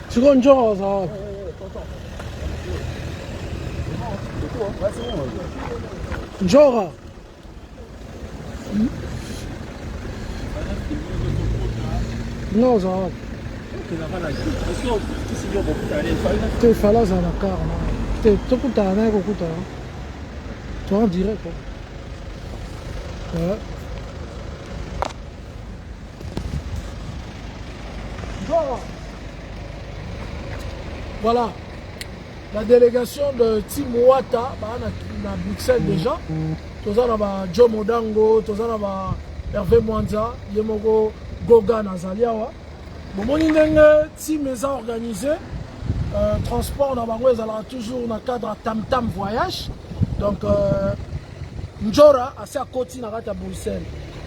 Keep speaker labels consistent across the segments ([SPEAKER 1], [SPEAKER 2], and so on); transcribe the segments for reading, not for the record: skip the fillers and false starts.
[SPEAKER 1] Sikoyo njoka oza wapi? Njoka. Nga oza wapi? Te fala azala na car na te tokutana naye kokutana to en direct. Ouais. Voilà. La délégation de Team Wata, bah, na, na Bruxelles déjà. Toza na ba Joe Modango, toza na ba Hervé Mwanza, ye moko Goga nazali awa. Bomoni ndenge team eza organisé. Transport na bango ezalaka toujours na cadre ya tam tam voyage. Donc Njora asi akoti na kati ya Bruxelles.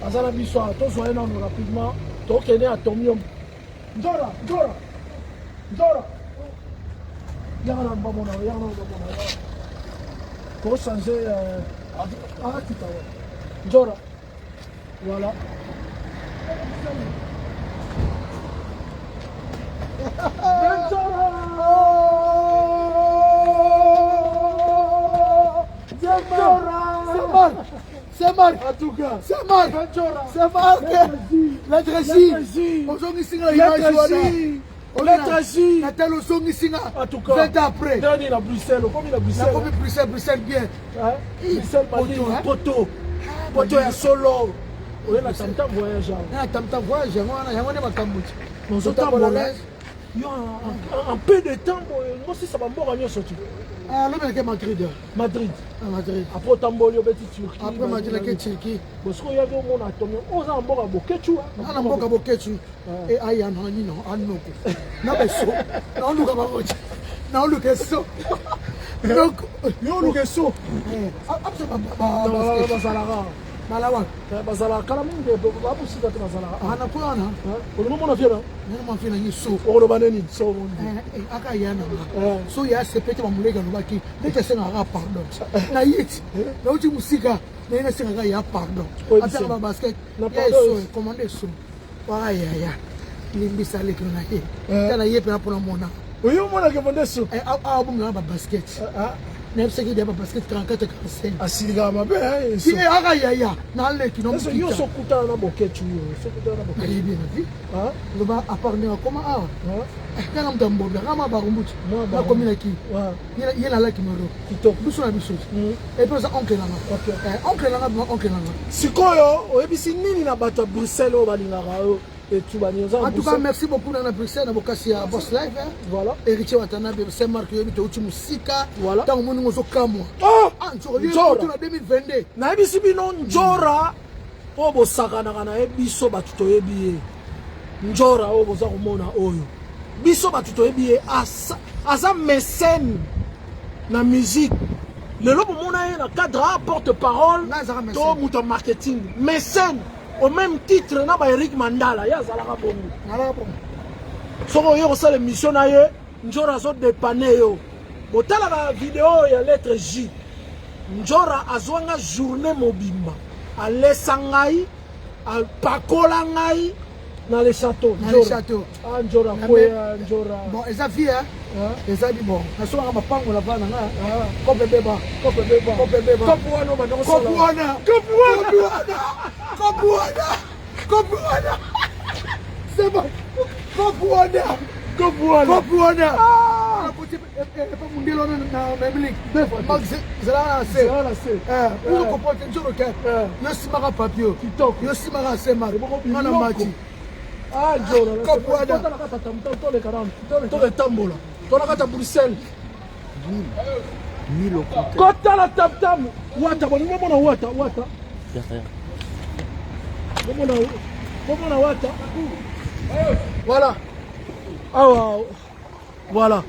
[SPEAKER 1] Aza na biso awa, tozwa ye nanu rapidement. Tokende atomium. Njora, Njora. Njora. Yaka na bamona, yaka na bamona. Ko changer akita wa. Njora. Voilà.
[SPEAKER 2] C'est Marc. C'est Marc.
[SPEAKER 1] En tout cas.
[SPEAKER 2] C'est Marc. C'est Marc. Lettre J. Ozongisi nga image wana.
[SPEAKER 1] Lettre J.
[SPEAKER 2] Natal ozongisi nga.
[SPEAKER 1] En tout cas.
[SPEAKER 2] 20 ans après.
[SPEAKER 1] Ndani na Bruxelles, okomi na Bruxelles.
[SPEAKER 2] Nakomi Bruxelles, Bruxelles bien.
[SPEAKER 1] Bruxelles
[SPEAKER 2] Poto, hein?
[SPEAKER 1] Poto. Poto ya solo. Oye na tamtam voyage awa.
[SPEAKER 2] Na tamtam voyage yango wana yango nde makambo ti.
[SPEAKER 1] Ozotambola yo en peu de temps boye ngosisa bamboka nyonso ti.
[SPEAKER 2] Ah, lobi nake Madrid.
[SPEAKER 1] Madrid.
[SPEAKER 2] Ah, Madrid.
[SPEAKER 1] Après otamboli obeti Turquie.
[SPEAKER 2] Après Madrid nake Turquie.
[SPEAKER 1] Bon sikoyo oyaki omona atomi oza na mboka Boketshu.
[SPEAKER 2] Nga na mboka Boketshu. E aya na nino anoko. Na beso. Na oluka bango ti. Na oluka eso. Donc
[SPEAKER 1] yo oluka eso.
[SPEAKER 2] Abso ba
[SPEAKER 1] bazalaka.
[SPEAKER 2] Malawa.
[SPEAKER 1] Bazalaka kala mingi babusika te bazalaka.
[SPEAKER 2] Ana ko wana.
[SPEAKER 1] Olingo mona vieux na?
[SPEAKER 2] Nana mwa vieux na ngi so.
[SPEAKER 1] Okoloba nini? So
[SPEAKER 2] aka ya na nga. So ya sepete ba mulega lobaki ndeti asengaka pardon. Na ye ti. Nauti mosika naye nasengaka ya pardon. Atanga ba basket. Ya eso commande eso. Waka yaya. Limbisa leki na ye. Tala ye pena pona mona.
[SPEAKER 1] Oyo mona ke monde so.
[SPEAKER 2] Eh awa bomela ba basket. Nayebisaki dia ba basket 34 45.
[SPEAKER 1] Asilikaka mabe hein.
[SPEAKER 2] Si aka yaya na leki no.
[SPEAKER 1] Eso yo so kutana na Boketshu yo. So kutana na Boketshu.
[SPEAKER 2] Nayebi na vie. Loba à part ndenge akoma awa. Kaka moto ya mbobla kaka mwa barumbuti. Nakomi na ki. Ye nalaki maro.
[SPEAKER 1] Kitoko.
[SPEAKER 2] Biso na biso. Et puis oza oncle nanga. Oncle nanga bima oncle nanga.
[SPEAKER 1] Sikoyo oyebisi nini na bato ya Bruxelles oyo balingaka yo etuba nini oza
[SPEAKER 2] En tout cas, merci beaucoup na Bruxelles na bokasi ya Boss Live. Hein.
[SPEAKER 1] Voilà.
[SPEAKER 2] Héritier Watanabe, Saint Marc yobi touti musika.
[SPEAKER 1] Voilà.
[SPEAKER 2] Tango moni ngozo kamwa.
[SPEAKER 1] Oh!
[SPEAKER 2] Ah, nzora. Yo na 2022.
[SPEAKER 1] Nayebisi bino nzora oyo bosakanaka na ye biso bato toyebi ye. Nzora oyo boza komona oyo. Biso bato toyebi ye aza mécène na musique. Lelo bomona ye na cadre a porte-parole to moto ya marketing. Mécène au même titre na ba Eric Mandala ye azalaka bongo. Soki oye kosala émission na ye Njora azo dépanner yo. Botalaka video ya lettre J. Njora azwanga journée mobimba. Alesa ngai, apakola ngai na le château.
[SPEAKER 2] Na le château.
[SPEAKER 1] Ah Njora koya Njora.
[SPEAKER 2] Bon, eza vie hein. Eza bi bon. Nasomaka mapango na vana nga. Kope beba.
[SPEAKER 1] Kope beba.
[SPEAKER 2] Kope beba.
[SPEAKER 1] Kope wana banda kosala.
[SPEAKER 2] Kope wana.
[SPEAKER 1] Kope wana.
[SPEAKER 2] Kope wana. Kope wana. C'est bon. Kope wana.
[SPEAKER 1] Kope wana.
[SPEAKER 2] Kope wana. Epa mundele wana na Memling. Max zala na se.
[SPEAKER 1] Zala na se.
[SPEAKER 2] Eh, pour comprendre njoro ke. Yo simaka papier.
[SPEAKER 1] Kitoko.
[SPEAKER 2] Yo simaka se mar. Ngana mati.
[SPEAKER 1] Ah njoro.
[SPEAKER 2] Kope wana.
[SPEAKER 1] Tona kata tamtam tole karam. Tole tambola. Tona kata Bruxelles. Kota la tam tam. Wata bolingo mona wata wata. Bomona bomona wata. Voilà. Awa voilà.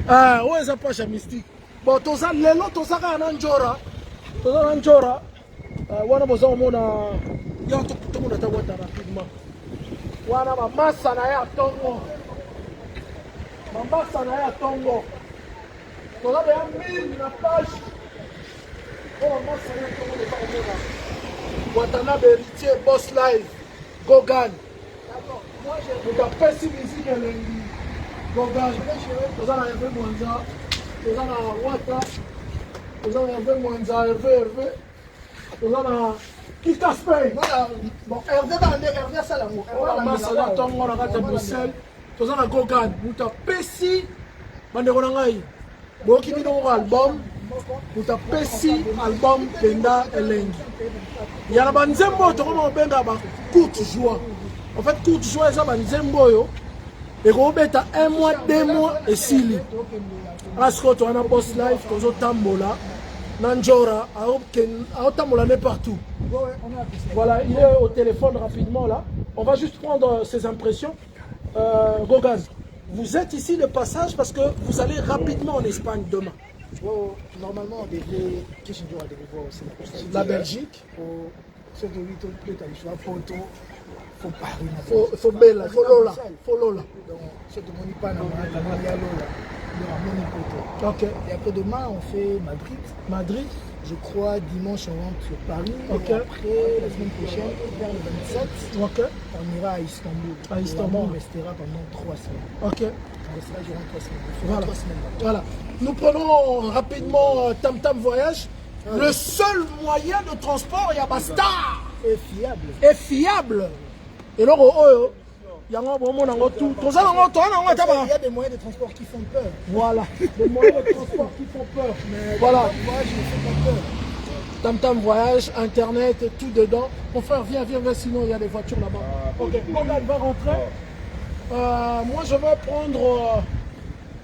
[SPEAKER 1] Ah, oyo eza page ya mystique. Bon, toza lelo toza kaka na Njora. Toza na Njora. Wana boza komona ya tomona ta wata rapidement. Wana bamasa na ye ya tongo, bamasa na ye ya tongo, toza deya 1000 na page oyo bamasa na ye ya tongo deja komona Watanabe Héritier Boss Live Gogan moto apesi miziki elengi Gogan. Toza na Hervé Mwanza, toza na Wata, toza na Hervé Mwanza, Hervé Hervé, toza na Kikaspe.
[SPEAKER 2] Bon, Hervé kaka nde Hervé asala yango.
[SPEAKER 1] Masala ntongo na kati ya Bruxelles, toza na Gogan moto apesi. Bandeko na ngai, boyoki bino moko album, moto apesi album mpenza elengi ya na banzembo oyo tokoma kobenga ba courte joie. En fait, courte joie eza banzembo oyo ekobeta un mois, 2 mois, esili. Sikoyo toza na Boss Life, tozotambola na Njora, aotambola ne partout. Voilà, il est au téléphone rapidement là. On va juste prendre ses impressions. Gogan, vous êtes ici de passage parce que vous allez rapidement en Espagne demain.
[SPEAKER 2] Oh, normalement, on devait, Kishinjora devait voir aussi la Belgique.
[SPEAKER 1] La Belgique.
[SPEAKER 2] Surtout, oui, tout le photo, faut parler.
[SPEAKER 1] Faut bella, faut lola, faut lola.
[SPEAKER 2] Donc, surtout, mon pas dans la lola. Donc,
[SPEAKER 1] Ok.
[SPEAKER 2] Et après demain, on fait Madrid.
[SPEAKER 1] Madrid.
[SPEAKER 2] Je crois dimanche, on rentre sur Paris.
[SPEAKER 1] Ok.
[SPEAKER 2] Et après, la semaine prochaine, vers le 27,
[SPEAKER 1] Ok.
[SPEAKER 2] on ira à Istanbul.
[SPEAKER 1] À Istanbul.
[SPEAKER 2] Et là-bas, on restera pendant 3 semaines.
[SPEAKER 1] Ok.
[SPEAKER 2] On restera durant 3 semaines. On fera
[SPEAKER 1] Voilà.
[SPEAKER 2] 3 semaines là-bas.
[SPEAKER 1] Voilà. Nous prenons rapidement Tam Tam Voyage. Le seul moyen de transport, il y a star
[SPEAKER 2] Et fiable.
[SPEAKER 1] Et fiable. Et là, oh, yango bomona yango tout. Toza nango, toza nango ata ba.
[SPEAKER 2] Il y a des moyens de transport qui font peur.
[SPEAKER 1] Voilà. Des moyens de transport qui font peur.
[SPEAKER 2] Mais
[SPEAKER 1] Voilà.
[SPEAKER 2] le voyage ne fait pas peur.
[SPEAKER 1] Tam Tam Voyage, Internet, tout dedans. Mon frère, viens, viens, viens, sinon il y a des voitures là-bas. Ok, Gogan va rentrer. Moi, je vais prendre.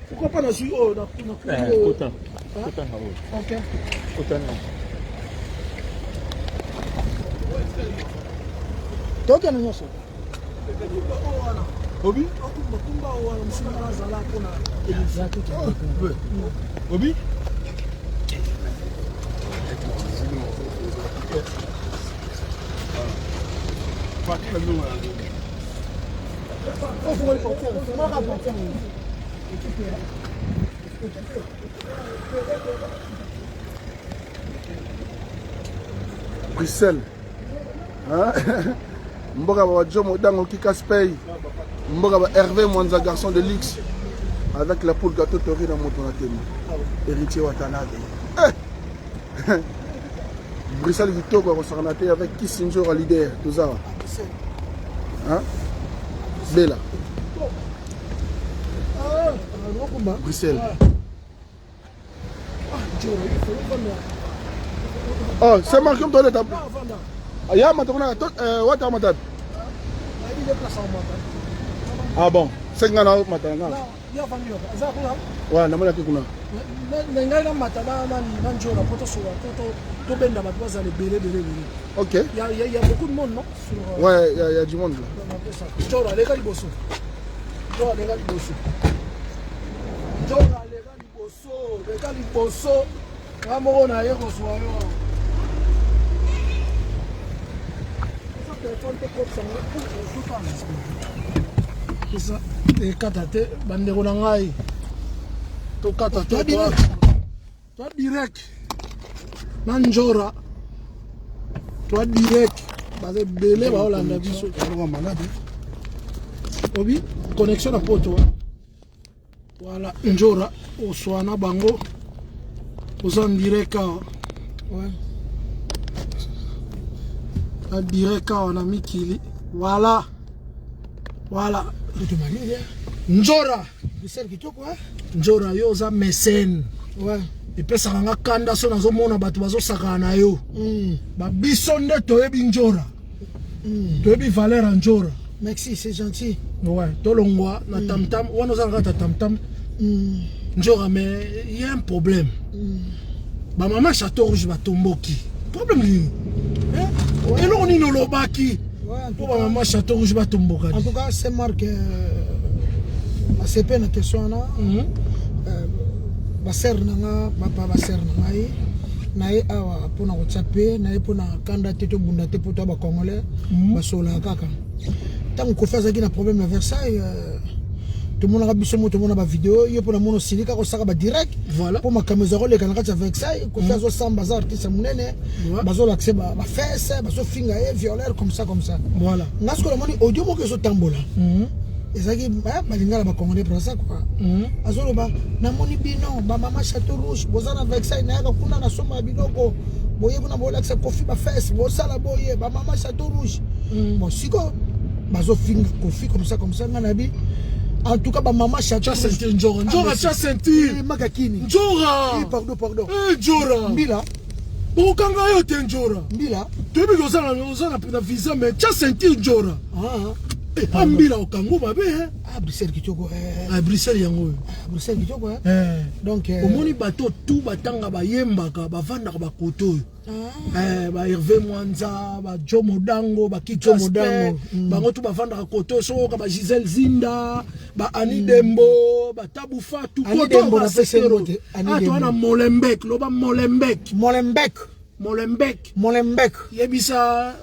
[SPEAKER 1] Pourquoi pas dans oh, dans,
[SPEAKER 3] Kota.
[SPEAKER 1] Hein?
[SPEAKER 3] Kota na oyo.
[SPEAKER 1] Ok.
[SPEAKER 3] Kota na.
[SPEAKER 2] Tokende nyonso.
[SPEAKER 3] Obi?
[SPEAKER 1] Kumba wana mosusu azala mpona.
[SPEAKER 3] Obi?
[SPEAKER 2] Ofungoli portière, fungolaka portière.
[SPEAKER 4] Bruxelles, hein? Mboka ba Jomo Dango Kikaspey, mboka ba Hervé Mwanza, garçon de luxe, avec la poule gâteau tori na moto na temo Héritier Watanabe. Eh! Bruxelles kitoko akosakana te avec Kisinjora leader. Toza, hein? Bela Bruxelles. Oh, c'est marqué comme toilette. Ya mata kuna wata mata. Ah bon, c'est nga na mata nga. Ouais, namonaki kuna.
[SPEAKER 1] Na ngai namata na Njora po tosola po tobenda bato bazala ebele ebele ebele.
[SPEAKER 4] Ok.
[SPEAKER 1] Il y a beaucoup de monde, non, sur,
[SPEAKER 4] Ouais, il y a du monde là.
[SPEAKER 1] Njora aleka liboso, Njora aleka liboso, Njora aleka liboso, leka liboso, nga moko na ye kozwa yo. Telefone te kotisango eza ekata te. Bandeko na ngai, tokata te, toa direct na Njora, toa direct, baza ebele baolanda biso. Obi connexion na poto. Voilà, Njora oswa na bango, oza en direct awa na direct awa na mikili. Voilà. Njora.
[SPEAKER 2] Bruxelles kitoko.
[SPEAKER 1] Njora, yo oza mécène.
[SPEAKER 2] Ouais.
[SPEAKER 1] Epesaka nga kanda so nazomona bato bazosakana na yo. Babiso nde toyebi Njora, toyebi valeur ya Njora.
[SPEAKER 2] Merci, c'est gentil.
[SPEAKER 1] Ouais, tolongwa na tamtam wana, oza na kati ya tamtam. Njora, mais il y a un problème. Bamama Château Rouge batomboki. Problème nini? Eloko nini olobaki mpo bamama Château Rouge batomboka?
[SPEAKER 2] En tout cas, c'est Marc, asepe na question wana. Basere na nga, bapa basere na ngai, na ye awa mpona kotia pe na ye, mpona kanda te, tobunda te, mpo to bacongolais basololaka kaka. Ntango Kofi azalaki na problème na Versailles, tomonaka biso mo tomona bavideo ye mpo na mona osilika kosaka badirect
[SPEAKER 1] Voilà.
[SPEAKER 2] mpo makambo eza koleka na kati ya Versailles. Kofi azosamba, aza artiste ya monene, bazolakise bafesses, bazofinga ye violeur, comme ça, comme ça. Nga sikoyo namoni audio moko ezotambola, ezalaki balingala bacongolais brasa quoi. Azoloba: "Namoni bino bamama Chateau Rouge, boza na Versailles, nayaka kuna nasomba ya biloko, boye kuna bolakisa Kofi bafesses, bosala boye bamama Chateau Rouge." Bon, sikoyo bazofinga Kofi comme ça, comme ça. Nga nayebi, en tout cas bamama Chateau
[SPEAKER 1] Tia ceinture, Njora. Njora, tia ceinture.
[SPEAKER 2] Makakini.
[SPEAKER 1] Njora.
[SPEAKER 2] Pardon, pardon.
[SPEAKER 1] Eh, Njora.
[SPEAKER 2] Mbila.
[SPEAKER 1] Bokokanga yo te, Njora.
[SPEAKER 2] Mbila.
[SPEAKER 1] Toyebi ke oza na visa, mais tia ceinture, Njora.
[SPEAKER 2] Ah.
[SPEAKER 1] Eh, ambila okango mabe, eh.
[SPEAKER 2] Ah, Bruxelles kitoko, eh.
[SPEAKER 1] Ah, Bruxelles yango oyo.
[SPEAKER 2] Ah, Bruxelles kitoko, eh.
[SPEAKER 1] Eh.
[SPEAKER 2] Donc
[SPEAKER 1] Omoni bato tu batanga, bayembaka, bavandaka bakoto oyo.
[SPEAKER 2] Ah.
[SPEAKER 1] Eh, ba Hervé Mwanza, ba Joe Modango, ba
[SPEAKER 2] Joe
[SPEAKER 1] Kika
[SPEAKER 2] Modango,
[SPEAKER 1] bango tu bavandaka koto. Soki ba Gisèle Zinda, ba Ani Dembo, ba Tabu Fatu.
[SPEAKER 2] Ani
[SPEAKER 1] koto
[SPEAKER 2] Dembo,
[SPEAKER 1] ba
[SPEAKER 2] napesi
[SPEAKER 1] Sekero.
[SPEAKER 2] yango te. Ani
[SPEAKER 1] Ah,
[SPEAKER 2] Dembo.
[SPEAKER 1] toza na Molenbeek, loba Molenbeek.
[SPEAKER 2] Molenbeek.
[SPEAKER 1] Molenbeek.
[SPEAKER 2] Molenbeek.
[SPEAKER 1] Yebisa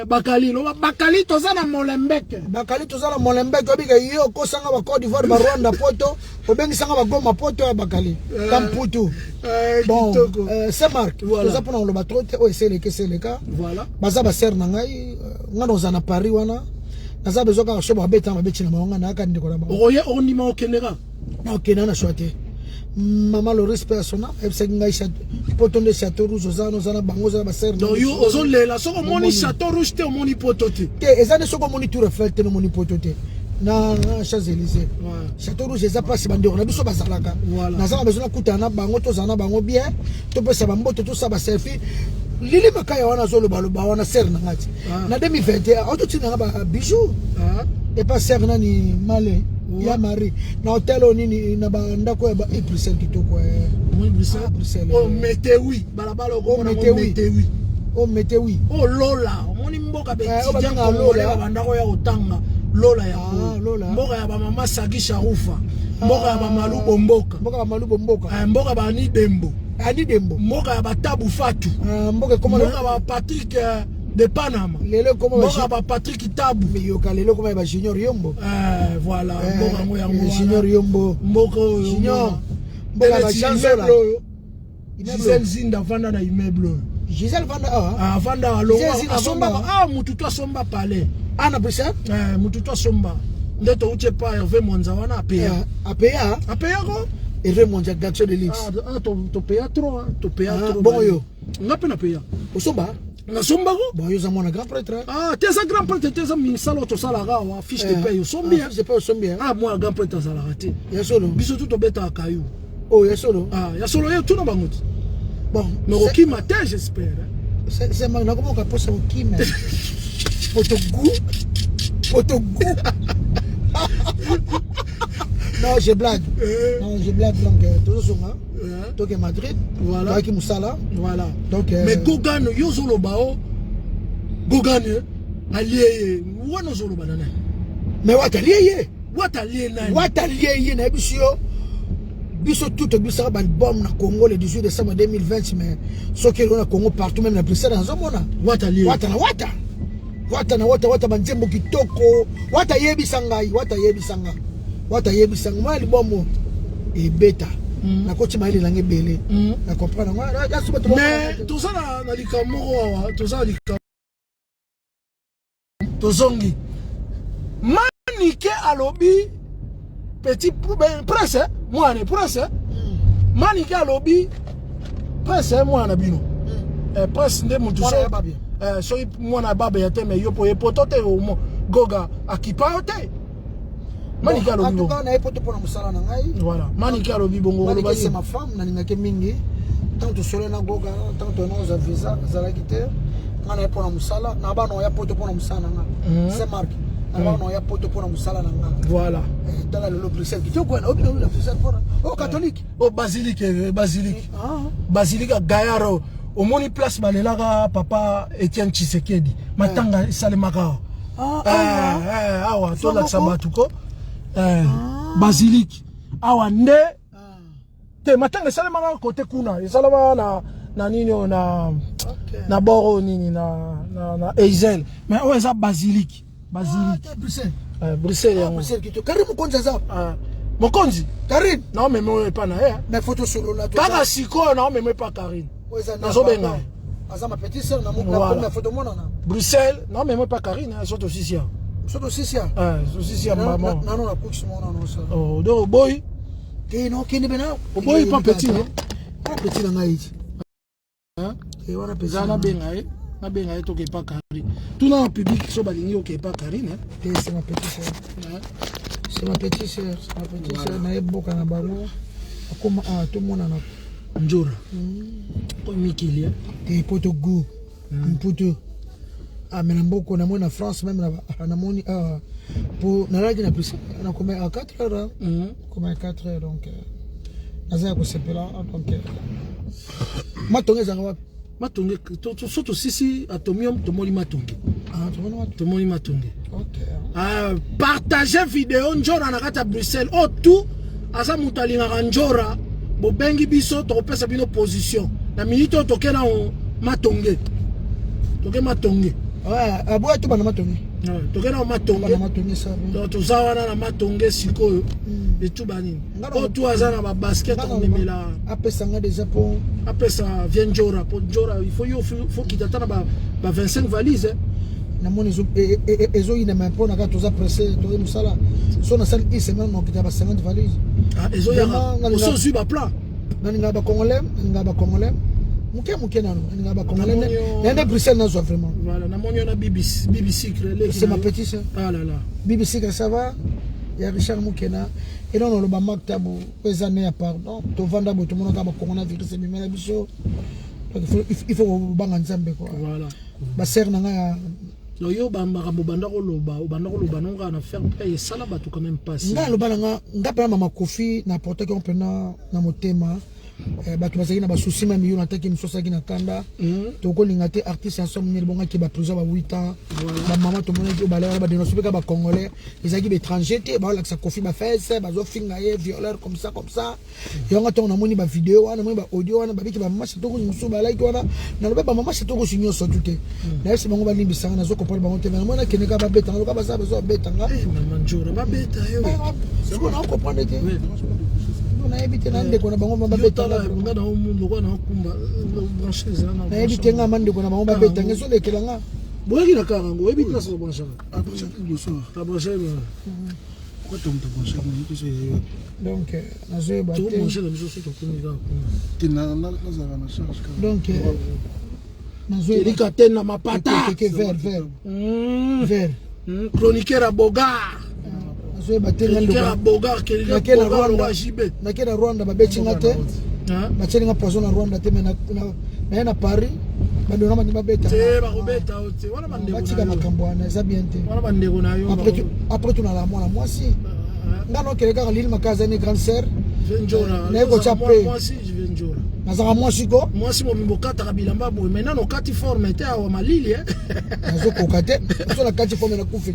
[SPEAKER 1] Bakali, loba Bakali, toza na Molenbeek.
[SPEAKER 2] Bakali, toza na Molenbeek. Obika yo okosanga ba Côte d'Ivoire, ba Rwanda, poto obengisanga bagoma, poto ya Bakali Kamputu. Bon,
[SPEAKER 1] Kitoko.
[SPEAKER 2] Saint Marc.
[SPEAKER 1] Voilà.
[SPEAKER 2] Toza mpona koloba trop te, oyo eseleka eseleka. Baza basere na ngai, nga naoza na Paris wana, naza besoin kaka so babetanga, babeti na bango, nga nayaka ndeko na bango.
[SPEAKER 1] Okoye, okondima okende kaka?
[SPEAKER 2] Nakokenda na shwa te. Mama Loris mpe asona ayebisaki ngai poto nde Chateau Rouge, oza wana, oza na bango, oza na basere.
[SPEAKER 1] Donc yo ozolela soki omoni Chateau Rouge te, omoni poto te?
[SPEAKER 2] Te, eza nde soki omoni Tour Eiffel te, nomoni poto te na Champs Élysées. Chateau Rouge eza place bandeko na biso bazalaka. Naza na besoin nakutana na bango, tozala na bango bien, topesa bamboto, tosala baselfie. Lili Makaya wana azolobaloba wana, sere na ngai ti na 2021 autotinanga babijou epa sere nani male ya Marie na hotel oyo nini na bandako ya ba e Bruxelles kitoko, eh.
[SPEAKER 1] Omoni Bruxelles?
[SPEAKER 2] Ah, Bruxelles,
[SPEAKER 1] Oyo
[SPEAKER 2] eh.
[SPEAKER 1] Metewi, balabala okomona
[SPEAKER 2] Oh,
[SPEAKER 1] ngo.
[SPEAKER 2] Metewi.
[SPEAKER 1] Metewi.
[SPEAKER 2] O Metewi.
[SPEAKER 1] Oyo Lola, omoni mboka
[SPEAKER 2] Eh, oyo
[SPEAKER 1] baétudiant
[SPEAKER 2] babengaka
[SPEAKER 1] congolais
[SPEAKER 2] Lola.
[SPEAKER 1] babandako ya kotanga Lola ya
[SPEAKER 2] Ah, Lola.
[SPEAKER 1] mboka ya bamama Sagi Sharufa, mboka ya bamalu Bomboka.
[SPEAKER 2] Mboka bamalu Bomboka.
[SPEAKER 1] Eh, mboka baani Dembo.
[SPEAKER 2] Ani Dembo.
[SPEAKER 1] Mboka ya batabu Fatu.
[SPEAKER 2] Ah, mboka ekoma
[SPEAKER 1] Mboka ba Patrick de Panama.
[SPEAKER 2] Lelo ekoma
[SPEAKER 1] Mboka ya ba Patrick Tabu.
[SPEAKER 2] Yoka, lelo ekoma ya bajunior Yombo.
[SPEAKER 1] Eh, voilà.
[SPEAKER 2] Eh,
[SPEAKER 1] Mboka yango yango
[SPEAKER 2] eh,
[SPEAKER 1] wana.
[SPEAKER 2] Junior Yombo.
[SPEAKER 1] Mboka oyo
[SPEAKER 2] Junior.
[SPEAKER 1] omona.
[SPEAKER 2] Mboka ya
[SPEAKER 1] Neti
[SPEAKER 2] ba Jean Zola.
[SPEAKER 1] immeuble oyo,
[SPEAKER 2] Immeuble.
[SPEAKER 1] Gisèle Zinda avanda na immeuble oyo.
[SPEAKER 2] Gisèle vanda awa?
[SPEAKER 1] Ah, avanda alongwa.
[SPEAKER 2] Gisèle Zinda
[SPEAKER 1] Asomba.
[SPEAKER 2] avanda.
[SPEAKER 1] Ah, mutu to asomba palais.
[SPEAKER 2] Ah, na Bruxelles.
[SPEAKER 1] Eh, mutu to asomba nde touti epa Hervé Mwanza wana, apeya.
[SPEAKER 2] Eh, apeya.
[SPEAKER 1] Apeyako.
[SPEAKER 2] Hervé Mwanza, garçon de luxe.
[SPEAKER 1] Ah, ah, topeya trop, hein, topeya
[SPEAKER 2] Ah,
[SPEAKER 1] trop.
[SPEAKER 2] bongo yo?
[SPEAKER 1] Nga mpe napeya.
[SPEAKER 2] Osomba?
[SPEAKER 1] Nasombako.
[SPEAKER 2] Bon, yo oza mwana grand prêtre, hein?
[SPEAKER 1] Ah, te, eza grand prêtre te, eza misala oyo tosalaka awa, fiche de paye osombi.
[SPEAKER 2] Ah, fiche de paye osombi, hein?
[SPEAKER 1] Ah, mwana grand prêtre azalaka te.
[SPEAKER 2] Ya solo?
[SPEAKER 1] Biso tu tobetaka kayu.
[SPEAKER 2] Oh, ya solo?
[SPEAKER 1] Ah, ya solo, ye tuna bango ti.
[SPEAKER 2] Bon.
[SPEAKER 1] Mais okima te, j'espère, hein.
[SPEAKER 2] C'est nakomoka mposa kokima poto gu poto gu. Non, je blague. Non, je blague. Donc tozozonga, toke Madrid. Toyaki mosala. Donc
[SPEAKER 1] Mais Gogan, yo ozoloba o Gogan alie ye wana, ozoloba na nani?
[SPEAKER 2] Mais wata alie ye.
[SPEAKER 1] Wata alie nani?
[SPEAKER 2] Wata alie ye. Nayebi yo, biso tout tobisaka baalbum na Congo le 18 décembre 2020, mais soki eloko na Congo partout, même na Bruxelles nazomona.
[SPEAKER 1] Wata alie.
[SPEAKER 2] Wata na wata, wata na wata, wata banzembo kitoko. Wata yebisa ngai, wata yebisa nga, wata yebisa nga mwana libombo ebeta. Nakoti mayele nanga ebele na comprendre yango.
[SPEAKER 1] Mais toza na likambo moko awa, toza na likambo, tozongi. Manike alobi petit prince, eh, mwana prince, eh? Manike alobi prince, eh, mwana na bino, eh, prince nde motu
[SPEAKER 2] Mwana ya Babia.
[SPEAKER 1] Eh, soki mwana ya Babia te, mais yo po ye poto te, Goga akipa yo te. Manike alobi
[SPEAKER 2] En tout
[SPEAKER 1] bongo.
[SPEAKER 2] cas, naye poto mpona mosala na ngai.
[SPEAKER 1] Voilà, Manike alobi bongo.
[SPEAKER 2] Manike,
[SPEAKER 1] oloba
[SPEAKER 2] c'est
[SPEAKER 1] nini?
[SPEAKER 2] ma femme, nalingaki mingi. Ntango tosole na Goga, ntango toyena kozwa visa, nazalaki te. Ngai naye mpona mosala na bana oya poto mpona mosala na nga. Saint Marc, na bana oya poto mpona mosala na nga. Eh, tala lelo Bruxelles kitoko wana, obina na Bruxelles mpona o catholique.
[SPEAKER 1] O basilique, eh, basilique.
[SPEAKER 2] Ah.
[SPEAKER 1] Basilique ya Gayard. Omoni place balelaka papa Etienne Tshisekedi, matanga esalemaka awa.
[SPEAKER 2] Ah,
[SPEAKER 1] Eh,
[SPEAKER 2] awa.
[SPEAKER 1] eh, awa tolakisa
[SPEAKER 2] moko?
[SPEAKER 1] bato ko eh, basilique awa nde te matanga esalemaka kote kuna, esalemaka na nini oyo na na bord oyo nini na Eisel, mais oyo eza basilique. Basilique.
[SPEAKER 2] Ah, Bruxelles.
[SPEAKER 1] Bruxelles yango.
[SPEAKER 2] Bruxelles kitoko. Karine mokonzi aza.
[SPEAKER 1] Mokonzi.
[SPEAKER 2] Karine.
[SPEAKER 1] Naomema oyo epa na ye.
[SPEAKER 2] Mais faut tosolola.
[SPEAKER 1] Kaka sikoyo naomema epa Karine. Nazobenga ye.
[SPEAKER 2] Aza ma petite sœur na na photo monana.
[SPEAKER 1] Bruxelles, naomema epa Karine, so tosisi ya.
[SPEAKER 2] So tosisi ya.
[SPEAKER 1] Tosisi ya mama.
[SPEAKER 2] Nano na kuki mona no sa.
[SPEAKER 1] Oh, donc oboyi.
[SPEAKER 2] Te no kende bena.
[SPEAKER 1] Oboyi pa petit no.
[SPEAKER 2] Pa petit na ngai.
[SPEAKER 1] Wana mpenza nabenga ye, nabenga ye toke epa Karine. Tuna na public so balingi oke epa Karine.
[SPEAKER 2] Te, c'est ma petite sœur. C'est ma petite sœur, c'est ma petite sœur. Nayeboka na bango. Akoma awa tomonana.
[SPEAKER 1] Njora. Oyo mikili.
[SPEAKER 2] Te poto goût. Mputu. Ah, mais na mboko namoni na France même namoni awa po nalalaki na plus nakoma à 4 heures, koma à 4 heures, donc naza ya kosepela. Donc Matonge ezalaka wapi?
[SPEAKER 1] Matonge, so tosisi Atomium, tomoni Matonge. Tomoni Matonge. Partage video. Njora na kati ya Bruxelles oyo tout aza moto alingaka Njora. Bobengi biso, tokopesa bino position na minute oyo. Toke na Matonge, toke Matonge.
[SPEAKER 2] Aboya tobanda Matonge.
[SPEAKER 1] Toke na Matonge, toza wana na Matonge sikoyo. Etuba nini oyo tu aza na babasket akomemela.
[SPEAKER 2] Apesanga déjà po
[SPEAKER 1] Apesa vie Njora, po Njora il faut yo faut kita ata na ba 25 valise.
[SPEAKER 2] Namoni ezoyinama mpo na kaka toza pressé, toye mosala. So nasali une semaine, nokita ba 50 valise.
[SPEAKER 1] Ezoyaka osi ozwi baplan.
[SPEAKER 2] Nalingaka bacongolais, nalingaka bacongolais moke moke nano, nalingaka bacongolais nayende Bruxelles nazwa vraiment.
[SPEAKER 1] Voilà, namoni yo na BBC.
[SPEAKER 2] C'est ma petite sœur.
[SPEAKER 1] Ah là là.
[SPEAKER 2] BBC, ça va ya Richard Mukena eno naloba Mark Tabu oyo eza ne ya pardon. Tovanda boye, tomonaka bacorona virus ebimela biso, donc il faut kobanga Nzambe quoi.
[SPEAKER 1] Voilà.
[SPEAKER 2] Basere na ngai ya
[SPEAKER 1] Donc yo makambo obanda koloba, obanda koloba no kaka na fair play, esala bato quand même mpasi.
[SPEAKER 2] Ngai aloba na nga, nga mpena mama Kofi na portaki yango mpena na motema. Bato bazalaki na basusi ma miyo nataki mosu asalaki na kanda. Tokolinga te artiste ya somme nini bongaki baprison ba 8 ans, bamama tomonaki oyo balaya wana badénonce mpe kaka bacongolais, ezalaki baétranger te. Baolakisa Kofi bafese, bazofinga ye violeur comme ça, comme ça. Yango ntango namoni bavideo wana, namoni baaudio wana, babiki bamama Chatokosi mosusu balaki wana, nalobi bamama Chatokosi nyonso tu te, nayebisi bango balimbisanga, nazokomprendre bango te. Mais namoni nakende kaka babetanga loka baza bazo babetanga.
[SPEAKER 1] Mama Njora, babeta yo.
[SPEAKER 2] Sikoyo naocomprendre te, nayebi te na ndeko na bango babetanga.
[SPEAKER 1] Nga na omundu kwa na okumba branche eza na
[SPEAKER 2] Nayebi te, nga ma ndeko na bango babetanga, ezolekela nga.
[SPEAKER 1] Boyaki na kaka yango, oyebi place ya branchaka. Abranche.
[SPEAKER 2] Donc nazoyeba te.
[SPEAKER 1] Tobranche na biso so tokomi kaka kuna.
[SPEAKER 4] Nazalaka na charge.
[SPEAKER 2] Donc nazoyeba.
[SPEAKER 1] Elika te na mapata.
[SPEAKER 2] Ke vert vert vert.
[SPEAKER 1] Chroniqueur ya Bogar.
[SPEAKER 2] Nazoyeba te nga.
[SPEAKER 1] Chroniqueur ya Bogar.
[SPEAKER 2] Nake na Rwanda,
[SPEAKER 1] JB.
[SPEAKER 2] Nake na Rwanda, babeti nga te, batieli nga poison na Rwanda te. Mais naye na Paris, bandeko na bandi babeta.
[SPEAKER 1] Te, bakobeta yo te wana, bandeko.
[SPEAKER 2] Batika makambo wana, eza bien te.
[SPEAKER 1] Wana bandeko na yo.
[SPEAKER 2] Après tunala mwana mwasi nga nokele kaka lili maka aza ni grande sœur.
[SPEAKER 1] Njora.
[SPEAKER 2] Naye kotya pe.
[SPEAKER 1] Mwasi Njora.
[SPEAKER 2] Nazalaka mwasi ko.
[SPEAKER 1] Mwasi mobimba okataka bilamba boye, maintenant okati forme te awa malili.
[SPEAKER 2] Nazokoka te, so na kati forme nakufi.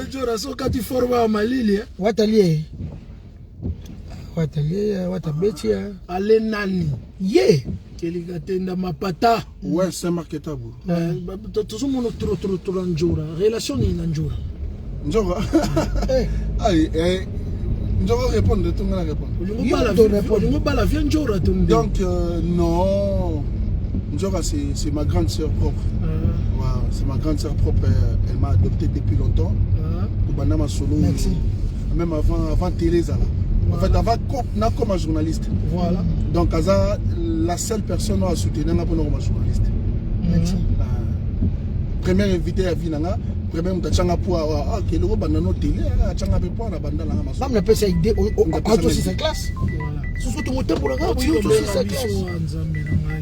[SPEAKER 1] Njora, so okati forme awa malili.
[SPEAKER 2] Watalie, watalie, watabeti.
[SPEAKER 1] Ale nani?
[SPEAKER 2] Ye.
[SPEAKER 1] Kelika tenda mapata.
[SPEAKER 4] Ouais, Saint-Marc Etabu.
[SPEAKER 1] Tozomona trop trop trop na Njora. Relation nini na Njora?
[SPEAKER 4] Njora. Allez, Njora répondre, tout le monde répondre.
[SPEAKER 1] Olingo bala vie Njora to nde?
[SPEAKER 4] Donc, non. Njora, c'est ma grande sœur propre. Ouais, c'est ma grande sœur propre. Elle m'a adopté depuis longtemps. Tobanda masolo.
[SPEAKER 2] Merci.
[SPEAKER 4] Même avant télé, là. En fait, avant comme journaliste.
[SPEAKER 1] Voilà.
[SPEAKER 4] Donc, aza, la seule personne à soutenir pour comme journaliste.
[SPEAKER 2] Merci.
[SPEAKER 4] Premier invité à vie na nga, premier moto atianga po awa keloko banda no télé, atianga mpe po na banda nanga masolo.
[SPEAKER 2] Bam napesa idée atosisa classe soso tomotambolaka boye, otosisa classe.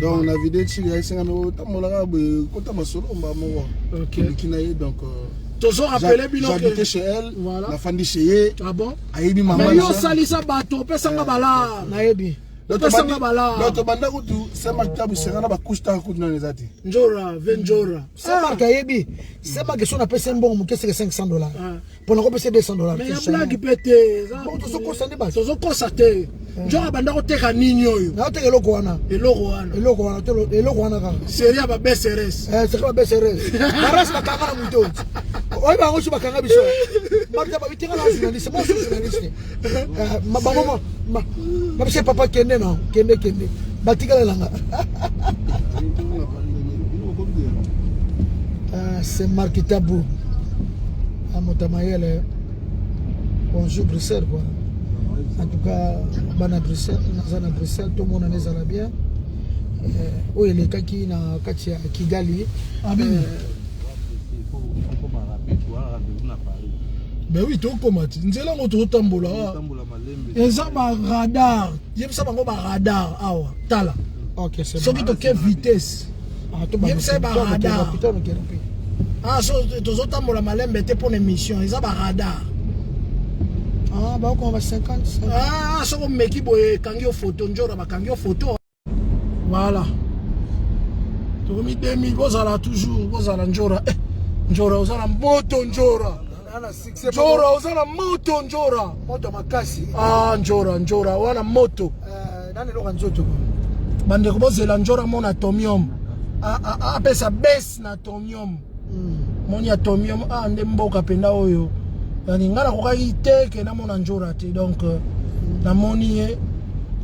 [SPEAKER 4] Donc na video tili ayesengami otambolaka boye, kota masolo mba moko toluki na ye, donc
[SPEAKER 1] Tozo rappeler bino.
[SPEAKER 4] J'habitais chez elle. Voilà. Nafandi chez ye.
[SPEAKER 1] Ah bon?
[SPEAKER 4] Ayebi mama.
[SPEAKER 1] Mais yo osalisa bato, opesanga bala.
[SPEAKER 2] Nayebi.
[SPEAKER 1] Opesanga bala.
[SPEAKER 4] Donc tobanda kutu Saint-Marc Tabu sera na bacouche taka kutu nano eza te.
[SPEAKER 1] Njora ve Njora.
[SPEAKER 2] Saint-Marc ayebi. Saint-Marc so napesi mbongo moke seke 500 $, mpona kopesa 200 $.
[SPEAKER 1] Mais ya blague mpe te.
[SPEAKER 2] Tozokosa nde bato.
[SPEAKER 1] Tozokosa te. Nzoka banda koteka nini oyo?
[SPEAKER 2] Naoteka eloko wana.
[SPEAKER 1] Eloko wana.
[SPEAKER 2] Eloko wana, eloko wana kaka.
[SPEAKER 1] Série ya ba BSRS.
[SPEAKER 2] Eh, série ya BSRS. Baras bakanga na moto. Oyo bango so bakanga biso. Marta ba bitenga na journaliste, moi je suis journaliste. Eh, ma bango ma ma biso papa kende na, kende kende. Batikala nanga. Ah, c'est Marc Tabou. Ah, Motamayele. Bonjour Bruxelles quoi. En tout cas, bana Bruxelles, naza na Bruxelles, tout le monde ezala bien. Euh, oyo elekaki na kati ya Kigali.
[SPEAKER 1] Abini. Ben oui, tokoma ti nzela yango tozotambola eza baradar, yebisa bango baradar awa, tala.
[SPEAKER 2] Okay, c'est
[SPEAKER 1] soki toke vitesse, yebisa ye baradar. Ah, so tozotambola malembe te mpona émission, eza baradar.
[SPEAKER 2] Ah, bakoma ba 50.
[SPEAKER 1] Ah, soki omeki boye, ekangi yo photo. Njora, bakangi yo photo. Voilà, tokomi 2000. Bozala toujours, bozala. Njora, eh, Njora oza na moto. Njora, Njora oza na moto. Njora.
[SPEAKER 2] Moto makasi.
[SPEAKER 1] Ah, Njora, Njora wana moto.
[SPEAKER 2] Nani eloko nzoto.
[SPEAKER 1] Bandeko, bozela Njora mona atomium, apesa bese na atomium. Moni atomium, ah, nde mboka mpenza oyo. Yani ngai nakokaki te ke namona Njora te. Donc namoni ye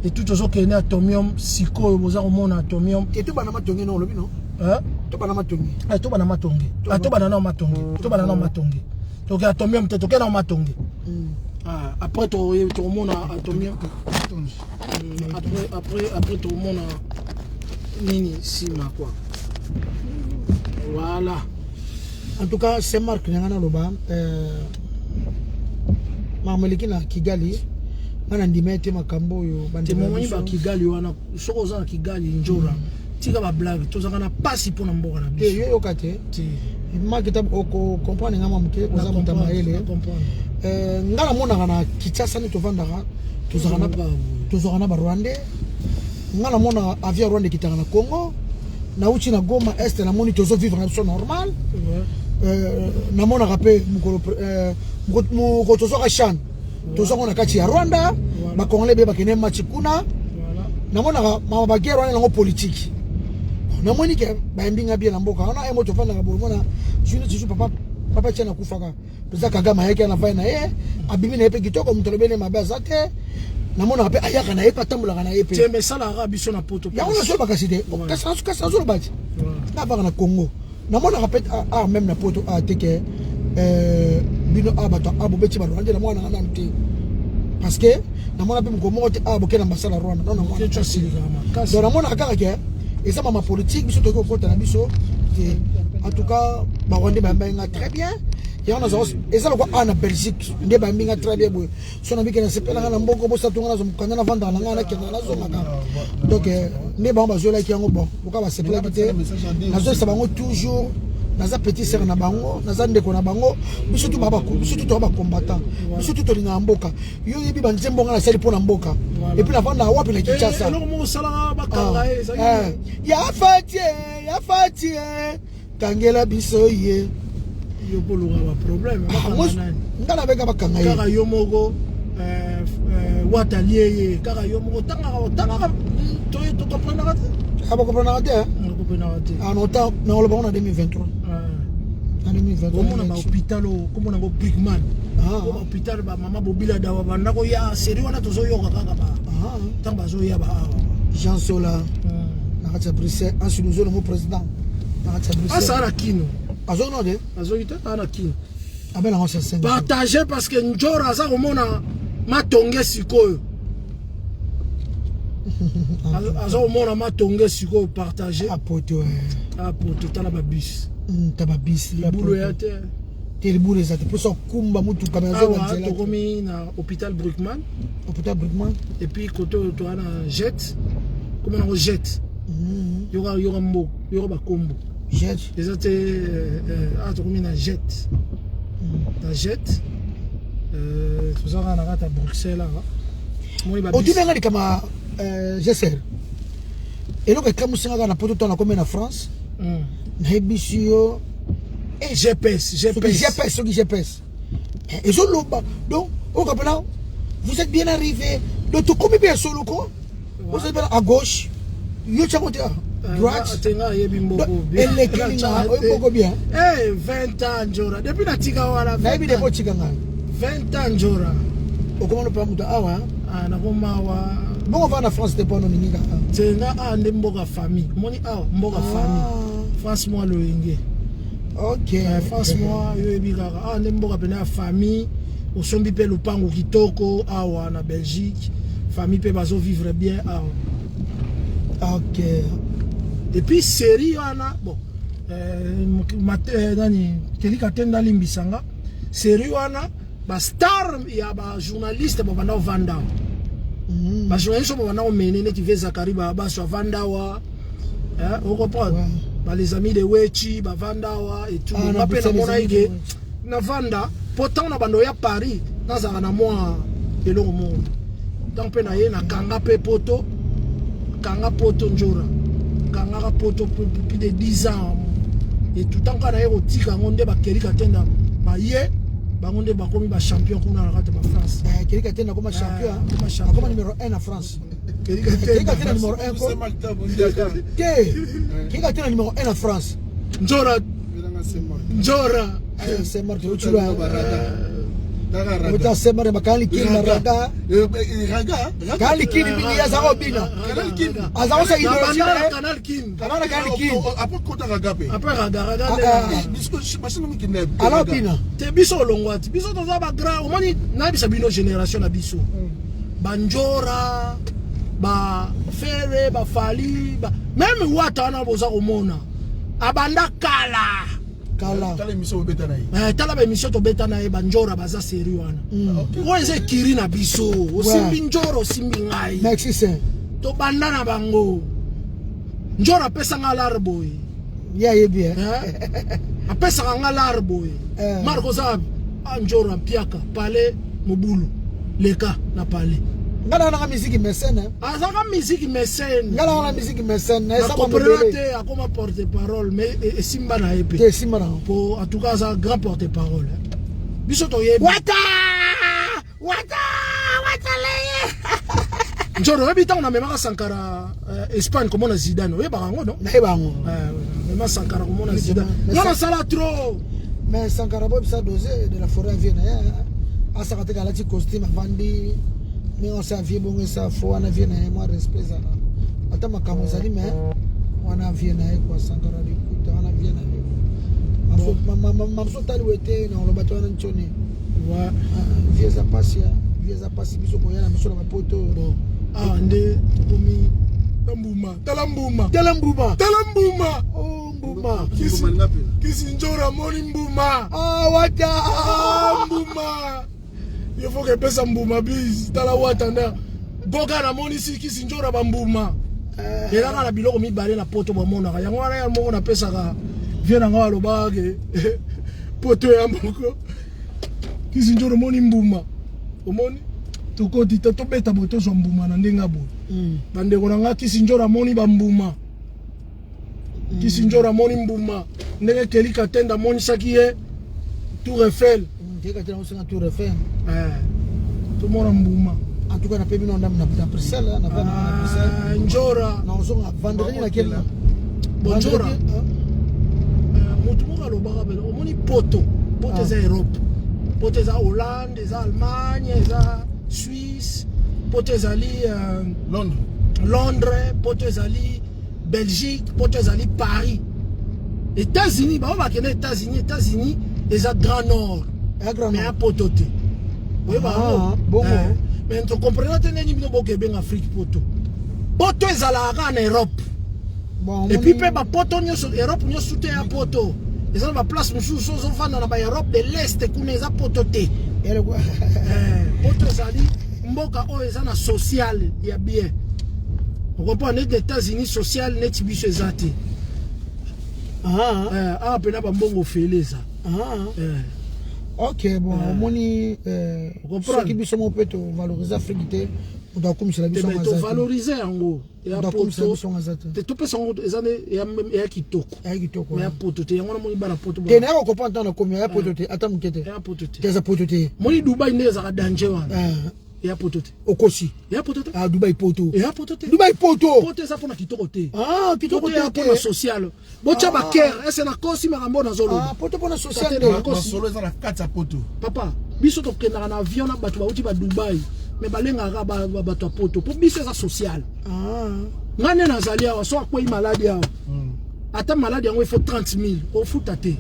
[SPEAKER 1] etu, tozokende atomium sikoyo. Boza komona atomium.
[SPEAKER 2] Te, tobanda Matonge no, olobi no? Tobanda Matonge.
[SPEAKER 1] Tobanda Matonge, tobanda nao Matonge, tobanda nao Matonge. Toke atomium te, toke nao Matonge. Après tokomona atomium, après tokomona nini nsima quoi. Voilà.
[SPEAKER 2] En tout cas, c'est Marc nanga naloba, makambo eleki na Kigali, nga na ndima ete makambo oyo.
[SPEAKER 1] Temomoni bakigali wana. Soki oza na Kigali, Njora, tika bablague. Tozalaka na pasi mpona mboka na biso.
[SPEAKER 2] Yo yoka te, Marc, ta okocomprendre nga mwa moke, oza moto ya mayele. Nga namonaka na Kinshasa nde tovandaka, tozalaka na Barwandais. Nga namonaka avion ya Rwanda ekitaka na Congo. Nauti na Goma, Est, namoni tozovivre na biso normal. Namonaka mpe mokolo tozwaka CHAN, tozwaka na kati ya Rwanda, Bacongolais be bakende match kuna. Namonaka mama baguerre wana yango politique. Namoni ke bayembi nga bien na mboka wana emo tovandaka boye. Mona jour toujours papa, papa Tia nakufaka mpenza, Kagame ayaki na vai na ye, abimi na ye mpe kitoko, moto alobeli mabe aza te. Namonaka mpe ayaka na ye mpe atambolaka na ye mpe.
[SPEAKER 1] Tembe esalaka biso na Poto.
[SPEAKER 2] Yango nazoloba kasi te, kasi nazoloba ti navaka na Congo, namonaka mpe a même na Poto a te ke bino a bato a bobeti Barwanda. Namona nanga nanu te, parce que namona mpe mokolo moko te a bokende ambassade ya Rwanda. Non, namona. Donc namonaka kaka ke eza mama politique, biso tokoki kokota na biso te. En tout cas, Barwandais bayambai nga très bien. Yango nazala eza lokwa a na Belgique nde bayambi nga très bien boye. So nabike nasepelanga na mboka bosatonga, nazwa mokanda, navandaka na ngai, nakendaka, nazongaka. Donc nde bango bazwelaki yango. Bon, loka basepelaki te, nazoyesa bango toujours, naza petit sœur na bango, naza ndeko na bango. Biso tu biso tu toza bacombattant, biso tu tolingaka mboka. Yo oyebi banzembo nga nasali mpo na mboka. Et puis navandaka wapi? Na Kinshasa. Ya Fatie, ya Fatie, kangela biso ye.
[SPEAKER 1] Yo koluka baproblème.
[SPEAKER 2] Nga nabeka bakanga ye.
[SPEAKER 1] Kaka yo moko watalie ye, kaka yo moko otangaka, otangaka, tokomprenaka te.
[SPEAKER 2] Bakomprenaka te.
[SPEAKER 1] Bakomprenaka te.
[SPEAKER 2] Nakoloba ngo na 2023, na 2023.
[SPEAKER 1] Omona bahôpital oyo, komona yango Brigman, bahôpital bamama Bobila Dawa banda koya série wana, tozoyoka kaka ntango bazoya ba awa.
[SPEAKER 2] Jean Sola na kati ya Bruxelles, Ansiluzo mo président na kati ya Bruxelles.
[SPEAKER 1] Asala Kino.
[SPEAKER 2] Azoki te.
[SPEAKER 1] Azoki te, aa na Kino.
[SPEAKER 2] Abelango sa 5.
[SPEAKER 1] Partage, parce que Njora aza komona Matonge sikoyo, aza komona Matonge sikoyo. Partage.
[SPEAKER 2] Apoto.
[SPEAKER 1] Apoto, tala babus.
[SPEAKER 2] Ta babus.
[SPEAKER 1] Libulu ya te.
[SPEAKER 2] Te, libulu eza te, mposa okumba motuka.
[SPEAKER 1] Me awa tokomi na hôpital Bruckman.
[SPEAKER 2] Hôpital Bruckman.
[SPEAKER 1] Et puis côté oyo toza na Jet, komona yango Jet. Yoka, yoka mboka, yoka bakombo.
[SPEAKER 2] Jet.
[SPEAKER 1] Eza te. Awa tokomi na Jet, na Jet. Toza kaka na kati ya Bruxelles awa.
[SPEAKER 2] Otinanga likama gser, eloko ekamwisinga kaka na Poto, ntango nakomi na France, nayebisi yo.
[SPEAKER 1] GPS.
[SPEAKER 2] GPS, soki GPS ezoloba, donc oyo kapena vous êtes bien arrivé. Donc tokomi mpe ya solo ko ozali mpena à gauche, yo tiango te droite.
[SPEAKER 1] Tenga ayebi mboko.
[SPEAKER 2] Elekeli nga, oyebi mboko bien.
[SPEAKER 1] 20 ans njora depuis natika wana.
[SPEAKER 2] Nayebi depo otika ngai.
[SPEAKER 1] 20 ans njora.
[SPEAKER 2] Okoma lopa moto awa.
[SPEAKER 1] Nakoma awa.
[SPEAKER 2] Bongo va na France te mpo oningi kaka.
[SPEAKER 1] Tenga awa nde mboka famille, omoni awa mboka famille, France mwa loyenge. France mwa yo oyebi kaka awa nde mboka pene ya famille. Osombi mpe lopango kitoko awa na Belgique, famille mpe bazovivre bien awa. Et puis série wana, bon, nani kelika te, ndalimbisanga, série wana bastar ya bajournaliste babanda ovanda awa. Bajournaliste oyo babanda komene neti ve Zakari baso avanda awa, ocomprendre, ba les amis de Wechi bavanda awa et tout. Nga mpe namona eke navanda po ntango na bando ya Paris nazalaka na mwa eloko moko. Ntango mpe na ye nakanga mpe poto, kanga poto njora, kangaka poto plus de 10 ans et tout. Ntango kaka na ye kotika yango nde bakelika te nda baye, bango nde bakomi bachampion kuna na kati ya bafrance.
[SPEAKER 2] Kelika te nakoma champion, akoma numéro 1 na France. Kelika te na numéro 1 ko te, kelika te na numéro 1 na France.
[SPEAKER 1] Njora, njora.
[SPEAKER 2] Saint Marc otula ota Saint Marc bakali kini na raga kali kini mingi aza kobina, aza kosa idéologie.
[SPEAKER 1] Canal Kin.
[SPEAKER 2] Canal Kin.
[SPEAKER 4] Après kota raga pe.
[SPEAKER 1] Après raga, raga.
[SPEAKER 2] Ala bina.
[SPEAKER 1] Te, biso olongwa ti biso toza bagrand. Omoni, nayebisa bino, génération na biso, banjora, bafere, bafali, même Wata wana boza komona abanda kala.
[SPEAKER 2] Kala.
[SPEAKER 4] Tala émission obeta na ye.
[SPEAKER 1] Tala baémission tobeta na ye. Banjora baza série wana oyo eza ekiri na biso. Osimbi njora, osimbi ngai.
[SPEAKER 2] Merci saint.
[SPEAKER 1] Tobanda na bango. Njora apesanga lar boye.
[SPEAKER 2] Ye ayebi.
[SPEAKER 1] Apesaka nga lar boye. Marko oza njora mpiaka pale mobulu leka na pale.
[SPEAKER 2] Nga na nanga musique mécène.
[SPEAKER 1] Azaka musique mécène.
[SPEAKER 2] Nga na nanga musique mécène.
[SPEAKER 1] Nakomprena te, akoma porte parole, mais esimba na ye mpe.
[SPEAKER 2] Te, esimba na.
[SPEAKER 1] Po en tout cas aza grand porte parole, biso toyebi.
[SPEAKER 2] Wata wata wata leye.
[SPEAKER 1] Njoro, oyebi ntango namemaka Sankara Espagne komona Zidane, oyebaka yango, non?
[SPEAKER 2] Nayeba yango.
[SPEAKER 1] Mema Sankara komona Zidane, nga nasala trop.
[SPEAKER 2] Mais Sankara boyebisa dose de la forêt avie na ye asaka te, alati costume, avandi ndenge asa avie bongo, esa fo wana vie na ye, mwa respect ezala ata makambo ezali, mais wana vie na ye kwa Sankara likuta wana vie na ye mamosu otali we te na oloba te wana ntioni vie eza pasi, vie eza pasi, biso koya na biso na bapoto.
[SPEAKER 1] Bon, awa nde tokomi na mbuma. Tala mbuma.
[SPEAKER 2] Tala mbuma.
[SPEAKER 1] Tala mbuma.
[SPEAKER 2] Oh, mbuma.
[SPEAKER 1] Kisi njora amoni mbuma.
[SPEAKER 2] Ah, wata.
[SPEAKER 1] Ah, mbuma yo faut epesa mbuma bis. Tala wata nde goka namonisi kisi njora bambuma elaka na biloko mibale na poto bamonaka yango wana. Ya moko napesaka vie na nga, alobaka ke poto ya moko. Kisi njora omoni mbuma, omoni tokoti te, tobeta boye, tozwa mbuma na ndenge ya boye. Bandeko na nga, kisi njora amoni bambuma, kisi njora amoni mbuma ndenge kelika tenda amonisaki ye Tour Eiffel.
[SPEAKER 2] Kelika tenda amonisaki Tour Eiffel.
[SPEAKER 1] Tomona mbuma.
[SPEAKER 2] En tout cas napebi bino ndambo na Bruxelles, na vanda na Bruxelles.
[SPEAKER 1] Njora.
[SPEAKER 2] Nazonga vendredi na keli.
[SPEAKER 1] Bon, njora, motu moko alobaka pena, omoni poto, poto eza Europe, poto eza Hollande, eza Allemagne, eza Suisse, poto ezali
[SPEAKER 4] Londres.
[SPEAKER 1] Londres, poto ezali Belgique, poto ezali Paris, États-Unis. Bango bakende États-Unis, États-Unis eza Grand Nord, mais ya poto te, oyeba yango. Mais tocomprena te ndeni bino boke ebenga Afrique poto. Poto ezalaka kaka na Europe. Et puis mpe bapoto nyonso, Europe nyonso te ya poto. Eza na baplace mosusu ozovanda na baEurope de l'Est, kuna eza poto te. Poto ezali mboka oyo eza na social ya bien, ocomprendre, neti États-Unis social neti biso eza te. Awa mpena bambongo ofele eza.
[SPEAKER 2] Ok, bon, omoni, soki biso moko mpe tovalorize Afrique te, moto akomisela biso.
[SPEAKER 1] Tovalorize yango.
[SPEAKER 2] Ya poto
[SPEAKER 1] te, topesa yango eza ya kitoko.
[SPEAKER 2] Ya kitoko.
[SPEAKER 1] Ya poto te, yango namoni bana poto.
[SPEAKER 2] Te, nayaka comprendre ntango nakomi ya poto te, ata moke te.
[SPEAKER 1] Ya poto te.
[SPEAKER 2] Te, eza poto te.
[SPEAKER 1] Moni Dubai nde ezalaka danger wana. Eya poto te.
[SPEAKER 2] Okosi.
[SPEAKER 1] Eya poto te.
[SPEAKER 2] Ah, Dubai poto.
[SPEAKER 1] Eya poto te.
[SPEAKER 2] Dubai poto.
[SPEAKER 1] Poto eza mpona kitoko te.
[SPEAKER 2] Ah, kitoko
[SPEAKER 1] te. Poto mpona social. Botya ba cœur, ese nakosi makambo nazoloba.
[SPEAKER 2] Ah, poto mpona social.
[SPEAKER 4] Masolo eza na kati ya poto.
[SPEAKER 1] Papa, biso tokendaka na avion na bato bauti ba Dubai. Mais balengaka bato ya poto. Po biso eza social.
[SPEAKER 2] Ah.
[SPEAKER 1] Nga nde nazali awa, so akwei maladi awa. Ata maladi yango il faut 30 000, ofuta te.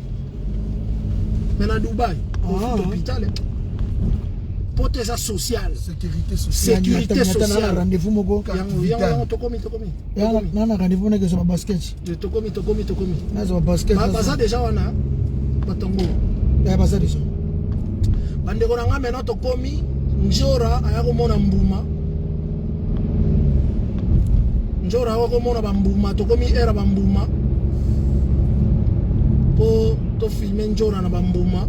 [SPEAKER 1] Mais na Dubai, ofuta hôpital. Poto eza social.
[SPEAKER 4] Sécurité sociale.
[SPEAKER 1] Sécurité sociale.
[SPEAKER 2] Rendez-vous moko.
[SPEAKER 1] Yango yango tokomi tokomi.
[SPEAKER 2] Na na rendez-vous na kezo basket.
[SPEAKER 1] Tokomi tokomi tokomi.
[SPEAKER 2] Na zo basket.
[SPEAKER 1] Baza déjà wana. Batongo.
[SPEAKER 2] Eh baza déjà.
[SPEAKER 1] Bandeko na nga maintenant tokomi Njora aya komona mbuma. Njora aya komona bambuma, tokomi era bambuma. Po to filmer Njora na bambuma.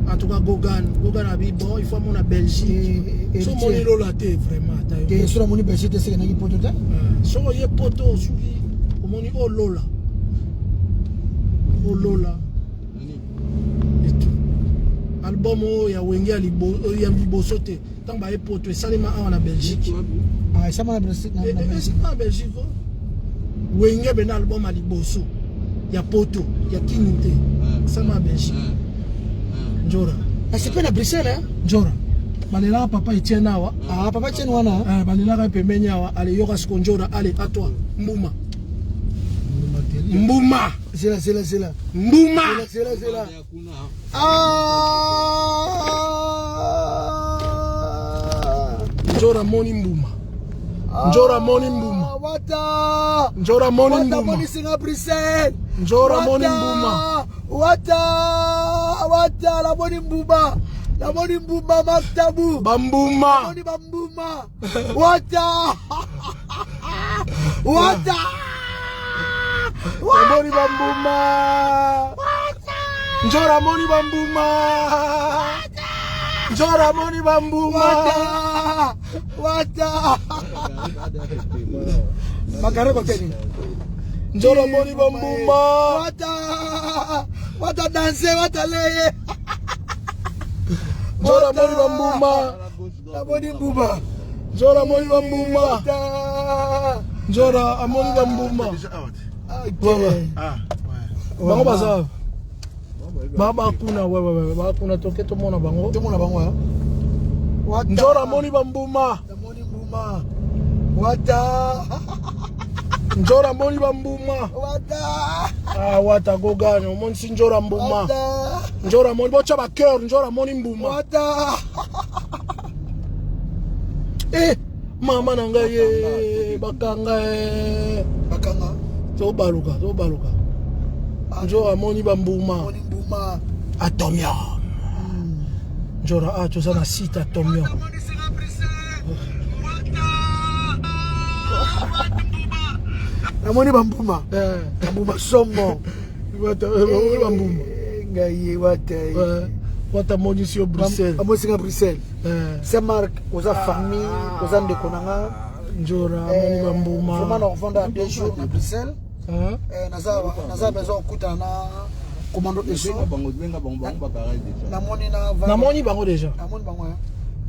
[SPEAKER 1] En tout cas Gogan, Gogan abi bon, il faut amona Belgique. So moni lola te vraiment ata yo.
[SPEAKER 2] Te so moni Belgique te seke naki poto te.
[SPEAKER 1] So ye poto soki omoni o lola. O lola. Et tout. Album oyo ya Wenge ya liboso te. Ntango baye poto esalema awa na Belgique.
[SPEAKER 2] Ah, esalema na Belgique.
[SPEAKER 1] Esalema na Belgique. Wenge bena album ya liboso ya poto ya kini te. Esalema na Belgique. Njora.
[SPEAKER 2] Kasi pe na Bruxelles, hein?
[SPEAKER 1] Njora. Balelaka papa Etienne awa.
[SPEAKER 2] Ah, papa Etienne wana.
[SPEAKER 1] Ah, balelaka pembeni awa. Ale yoka siko Njora, ale à toi. Mbuma. Mbuma.
[SPEAKER 2] Zela, zela, zela.
[SPEAKER 1] Mbuma.
[SPEAKER 2] Zela, zela, zela. Ah!
[SPEAKER 1] Njora moni mbuma. Njora moni mbuma.
[SPEAKER 2] Wata.
[SPEAKER 1] Njora moni mbuma.
[SPEAKER 2] Wata moni singa Bruxelles.
[SPEAKER 1] Njora moni mbuma.
[SPEAKER 2] Wata. Wata la moni mbuma. La moni mbuma maktabu.
[SPEAKER 1] Bambuma.
[SPEAKER 2] Moni bambuma. Wata. Wata.
[SPEAKER 1] Namoni bambuma. Njora moni bambuma. Njora moni bambuma.
[SPEAKER 2] Wata. Wata. Bakare koteni.
[SPEAKER 1] Njora moni bambuma.
[SPEAKER 2] Wata. Wata danse, wata leye.
[SPEAKER 1] Njora moni bambuma.
[SPEAKER 2] Namoni mbuma.
[SPEAKER 1] Njora moni bambuma.
[SPEAKER 2] Wata.
[SPEAKER 1] Njora amoni bambuma. Bango baza baba kuna wewe baba kuna toke tomona bango.
[SPEAKER 2] Tomona bango. Wata.
[SPEAKER 1] Njora amoni bambuma.
[SPEAKER 2] Namoni mbuma. Wata.
[SPEAKER 1] Njora amoni bambuma.
[SPEAKER 2] Wata.
[SPEAKER 1] Ah wata gogani omoni si njora mbuma.
[SPEAKER 2] Wata.
[SPEAKER 1] Njora amoni bocha ba cœur njora amoni mbuma.
[SPEAKER 2] Wata.
[SPEAKER 1] Eh mama na ngai ye bakanga eh.
[SPEAKER 2] Bakanga.
[SPEAKER 1] Tobaluka tobaluka. Njora amoni bambuma.
[SPEAKER 2] Namoni mbuma.
[SPEAKER 1] Atomium. Njora ah toza na site Atomium.
[SPEAKER 2] Namoni bambuma.
[SPEAKER 1] Eh.
[SPEAKER 2] Bambuma somo.
[SPEAKER 1] Wata bamoni bambuma.
[SPEAKER 2] Ngai wata.
[SPEAKER 1] Wata monisi yo Bruxelles.
[SPEAKER 2] Amosinga Bruxelles.
[SPEAKER 1] Eh.
[SPEAKER 2] Saint Marc oza famille, oza ndeko na nga.
[SPEAKER 1] Njora amoni bambuma.
[SPEAKER 2] Vraiment na ovanda 2 jours na Bruxelles.
[SPEAKER 1] Hein?
[SPEAKER 2] Naza naza besoin okutana na commando Esso. Namoni na
[SPEAKER 1] Namoni bango déjà.
[SPEAKER 2] Namoni bango.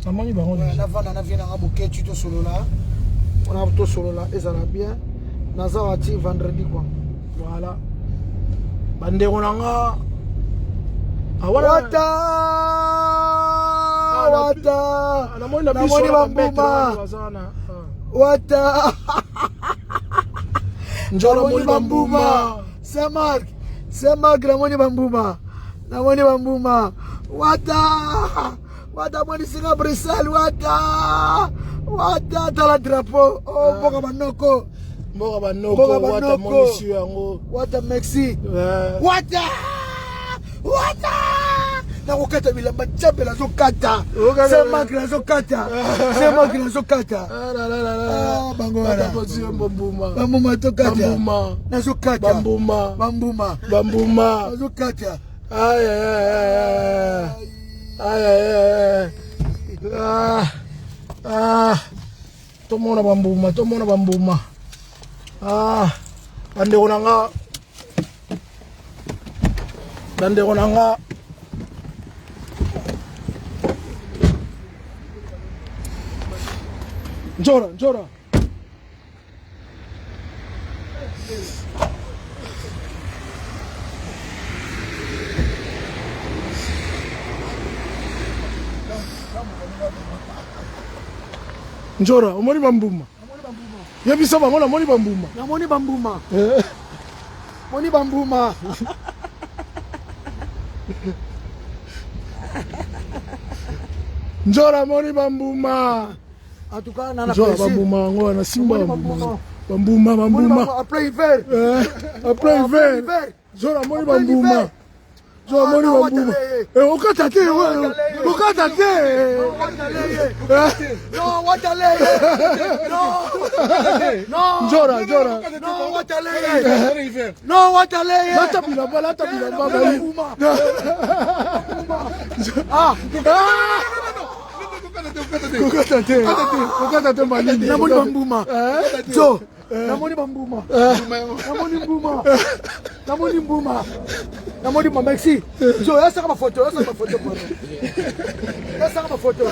[SPEAKER 1] Namoni bango déjà.
[SPEAKER 2] Navanda na vie nanga boketu tosolola. On a tosolola ezala bien. Naza wati vendredi quoi.
[SPEAKER 1] Voilà. Bandeko na nga. Awana
[SPEAKER 2] Wata! Wata!
[SPEAKER 1] Namoni na biso
[SPEAKER 2] Namoni
[SPEAKER 1] na babete
[SPEAKER 2] bambuma.
[SPEAKER 1] baza na.
[SPEAKER 2] Wata!
[SPEAKER 1] Njora moni bambuma.
[SPEAKER 2] Saint Marc, Saint Marc namoni bambuma. Namoni bambuma. Wata! Wata moni singa Bruxelles wata! Wata tala drapeau. Oh mboka banoko.
[SPEAKER 1] Mboka banoko
[SPEAKER 2] Mboka
[SPEAKER 1] wata
[SPEAKER 2] banoko.
[SPEAKER 1] monisi yango.
[SPEAKER 2] Wata merci.
[SPEAKER 1] Eh.
[SPEAKER 2] Wata! Wata! Nakokata bilamba Nzambe nazokata.
[SPEAKER 1] Okata.
[SPEAKER 2] Saint Marc nazokata. Saint Marc nazokata.
[SPEAKER 1] Ah la la la la.
[SPEAKER 2] Ah, bango wana.
[SPEAKER 1] Wata monisi yo bambuma.
[SPEAKER 2] Bambuma tokata.
[SPEAKER 1] Bambuma.
[SPEAKER 2] Nazokata.
[SPEAKER 1] Bambuma.
[SPEAKER 2] Bambuma.
[SPEAKER 1] Bambuma.
[SPEAKER 2] Nazokata.
[SPEAKER 1] Aïe aïe aïe aïe. Aïe aïe aïe. Ah. Ah. Tomona bambuma, tomona bambuma. Ah. Bandeko na nga. Bandeko na nga. Njora, njora. Njora, omoni bambuma. Yebisa bango namoni bambuma.
[SPEAKER 2] Namoni bambuma. Moni bambuma.
[SPEAKER 1] Njora moni bambuma.
[SPEAKER 2] En tout cas, nana
[SPEAKER 1] Njora bambuma yango wana simba bambuma. Bambuma bambuma.
[SPEAKER 2] Après hiver.
[SPEAKER 1] Après hiver. Njora moni bambuma. Njora moni bambuma. Eh okata te okata te.
[SPEAKER 2] Non, wataleye. Non. Non.
[SPEAKER 1] Njora njora.
[SPEAKER 2] Non, wataleye. Non, wataleye.
[SPEAKER 1] Lata bilamba lata bilamba bali.
[SPEAKER 2] Ah.
[SPEAKER 1] Kokata te. Kokata te malili.
[SPEAKER 2] Namoni bambuma. Jo. Namoni bambuma. Namoni mbuma. Namoni mbuma. Namoni mbuma. Merci. Jo, yasaka mafoto, yasaka mafoto pardon. Yasaka mafoto.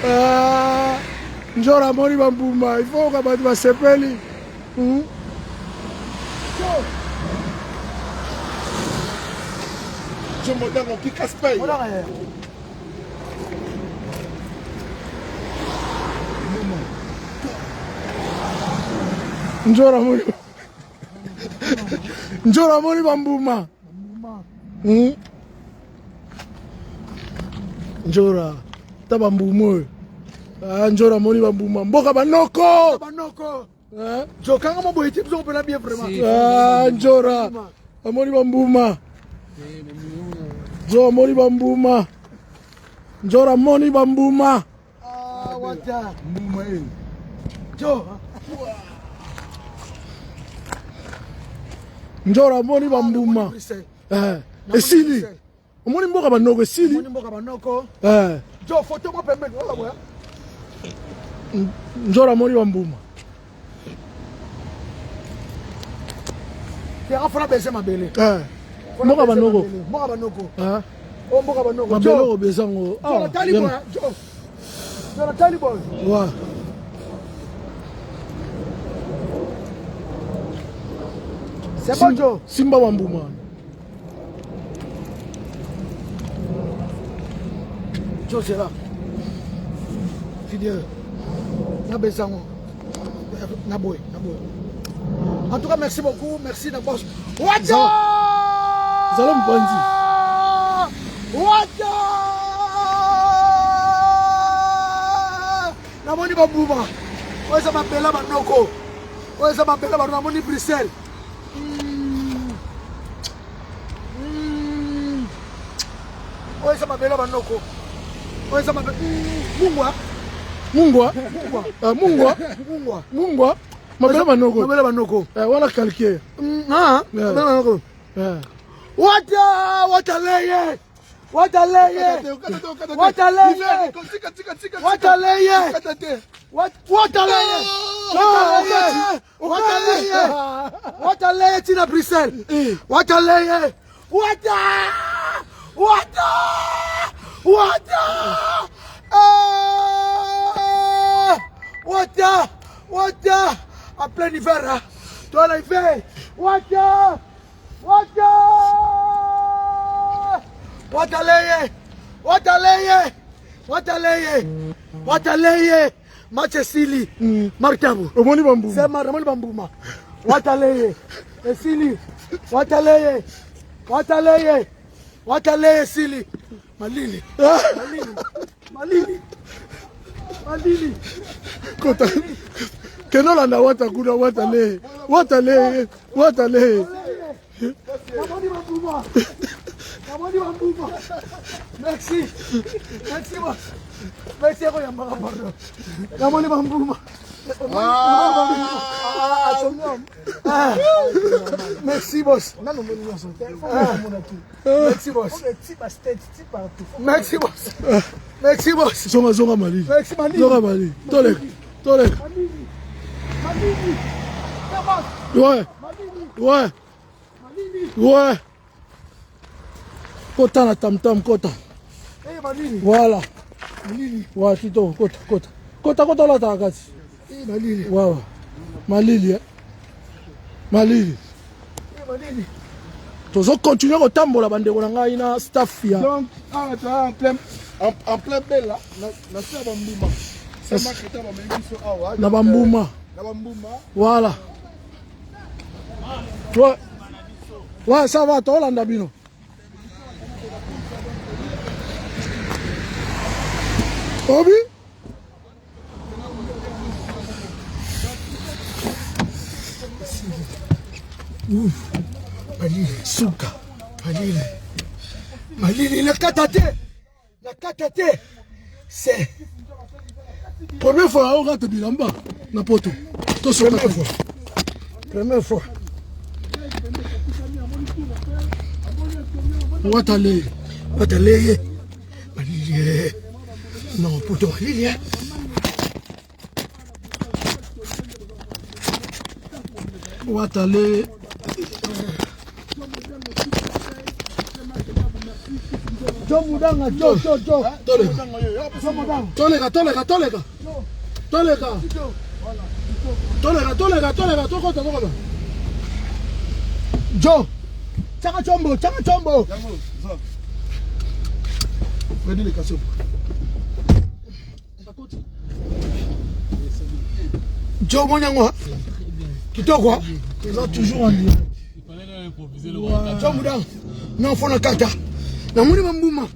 [SPEAKER 1] Ah, Njora amoni bambuma, il faut ka bato basepeli.
[SPEAKER 4] Jo Modango qui casse paye.
[SPEAKER 1] Njora amoni Njora amoni bambuma. Njora ta bambuma oyo. Ah, Njora amoni bambuma mboka banoko.
[SPEAKER 2] Banoko.
[SPEAKER 1] Eh?
[SPEAKER 2] Jo, kanga mo boye te biso kopena bien vraiment.
[SPEAKER 1] Ah, Njora amoni bambuma. Njora amoni bambuma. Njora amoni bambuma.
[SPEAKER 2] Ah, wata.
[SPEAKER 4] Mbuma eh.
[SPEAKER 2] Jo.
[SPEAKER 1] Njora amoni bambuma.
[SPEAKER 2] Bruxelles.
[SPEAKER 1] Eh, esili. Omoni mboka banoko esili.
[SPEAKER 2] Namoni mboka banoko.
[SPEAKER 1] Eh,
[SPEAKER 2] Jo, photo mo pembeni. Wala boya.
[SPEAKER 1] Njora amoni bambuma.
[SPEAKER 2] Te afra bese mabele.
[SPEAKER 1] Eh, mboka banoko.
[SPEAKER 2] Mboka banoko.
[SPEAKER 1] Eh,
[SPEAKER 2] Oh, mboka banoko.
[SPEAKER 1] mabele
[SPEAKER 2] Jo.
[SPEAKER 1] obezango.
[SPEAKER 2] Jo, natali boya. Jo. Jo, natali boya.
[SPEAKER 1] Ouais.
[SPEAKER 2] C'est bon, Jo.
[SPEAKER 1] Simba bambuma.
[SPEAKER 2] Jo, c'est là. Fidèle. Na besango. Na boy, na boy. En tout cas, merci beaucoup. Merci d'abord. Wata!
[SPEAKER 1] Zala mpanzi.
[SPEAKER 2] Wata! Namoni bambuma. Oyo eza mabela banoko. Oyo eza mabela banoko. Namoni Bruxelles. Oyo eza mabela banoko. Oyo eza mabela. Mungwa.
[SPEAKER 1] Mungwa.
[SPEAKER 2] Mungwa.
[SPEAKER 1] Ah, mungwa.
[SPEAKER 2] Mungwa.
[SPEAKER 1] Mungwa. Mabele banoko.
[SPEAKER 2] Mabela banoko.
[SPEAKER 1] Eh, wana calcaire.
[SPEAKER 2] Ah,
[SPEAKER 1] Yeah.
[SPEAKER 2] mabela banoko.
[SPEAKER 1] Eh.
[SPEAKER 2] Wata! Wataleye! Wataleye! Wataleye! Wataleye! Wataleye! Wataleye! Wataleye! Wataleye tina Bruxelles! Wataleye! Wata! Wata! Wata! Ah! Wata! Wata! En plein hiver, hein. Toi, là, il fait. Wata! Wata! Wataleye! Wataleye! Wataleye! Wataleye! Match esili. Mark Tabu.
[SPEAKER 1] Omoni bambuma.
[SPEAKER 2] Sema namoni bambuma. Wataleye. Esili. Wataleye. Wataleye. Wataleye esili. Malili. Malili. Malili. Malili.
[SPEAKER 1] Kota. Kendo landa wata kuna wata le. Wata le. Wata le.
[SPEAKER 2] Namoni bambuma. Namoni bambuma. Merci. Merci boss. Merci akoyambaka pardon. Namoni bambuma. Ah. Merci boss. Merci boss. Merci boss. Merci boss.
[SPEAKER 1] Zonga zonga malili.
[SPEAKER 2] Merci Malili.
[SPEAKER 1] Zonga malili. Toleka. Toleka.
[SPEAKER 2] Malili. Malili. C'est boss.
[SPEAKER 1] Ouais.
[SPEAKER 2] Malili.
[SPEAKER 1] Ouais.
[SPEAKER 2] Malili.
[SPEAKER 1] Ouais. Kota na tam tam kota.
[SPEAKER 2] Eh Malili.
[SPEAKER 1] Voilà.
[SPEAKER 2] Malili.
[SPEAKER 1] Ouais, kitoko kota kota. Kota kota olataka kati.
[SPEAKER 2] Malili.
[SPEAKER 1] Wawa. Malili eh. Malili.
[SPEAKER 2] Malili.
[SPEAKER 1] Tozo continuer kotambola bandeko na ngai na staff ya.
[SPEAKER 4] Donc awa toza en plein en plein bela na se ya bambuma.
[SPEAKER 1] Na bambuma.
[SPEAKER 4] Na bambuma.
[SPEAKER 1] Voilà. Ouais. Ouais, ça va, tolanda bino. Obi?
[SPEAKER 2] Malili.
[SPEAKER 1] Suka.
[SPEAKER 2] Malili. Malili nakata te. Nakata te. C'est
[SPEAKER 1] première fois okata bilamba na poto.
[SPEAKER 2] Première fois. Première fois.
[SPEAKER 1] Watale.
[SPEAKER 2] Watale. Malili. Non, poto malili. Hein.
[SPEAKER 1] Watale.
[SPEAKER 2] Jo Mudanga, Jo, Jo, Jo.
[SPEAKER 1] Toleka. Toleka, toleka, toleka. Toleka. Toleka, toleka, toleka, tokota, tokota.
[SPEAKER 2] Jo. Chaka chombo, chaka chombo.
[SPEAKER 4] Fredi le kassopo.
[SPEAKER 2] Jo monyango. Kitoko.
[SPEAKER 1] Toza toujours en direct.
[SPEAKER 2] Jo Mudanga. Non, faut na kata. Namoni bambuma.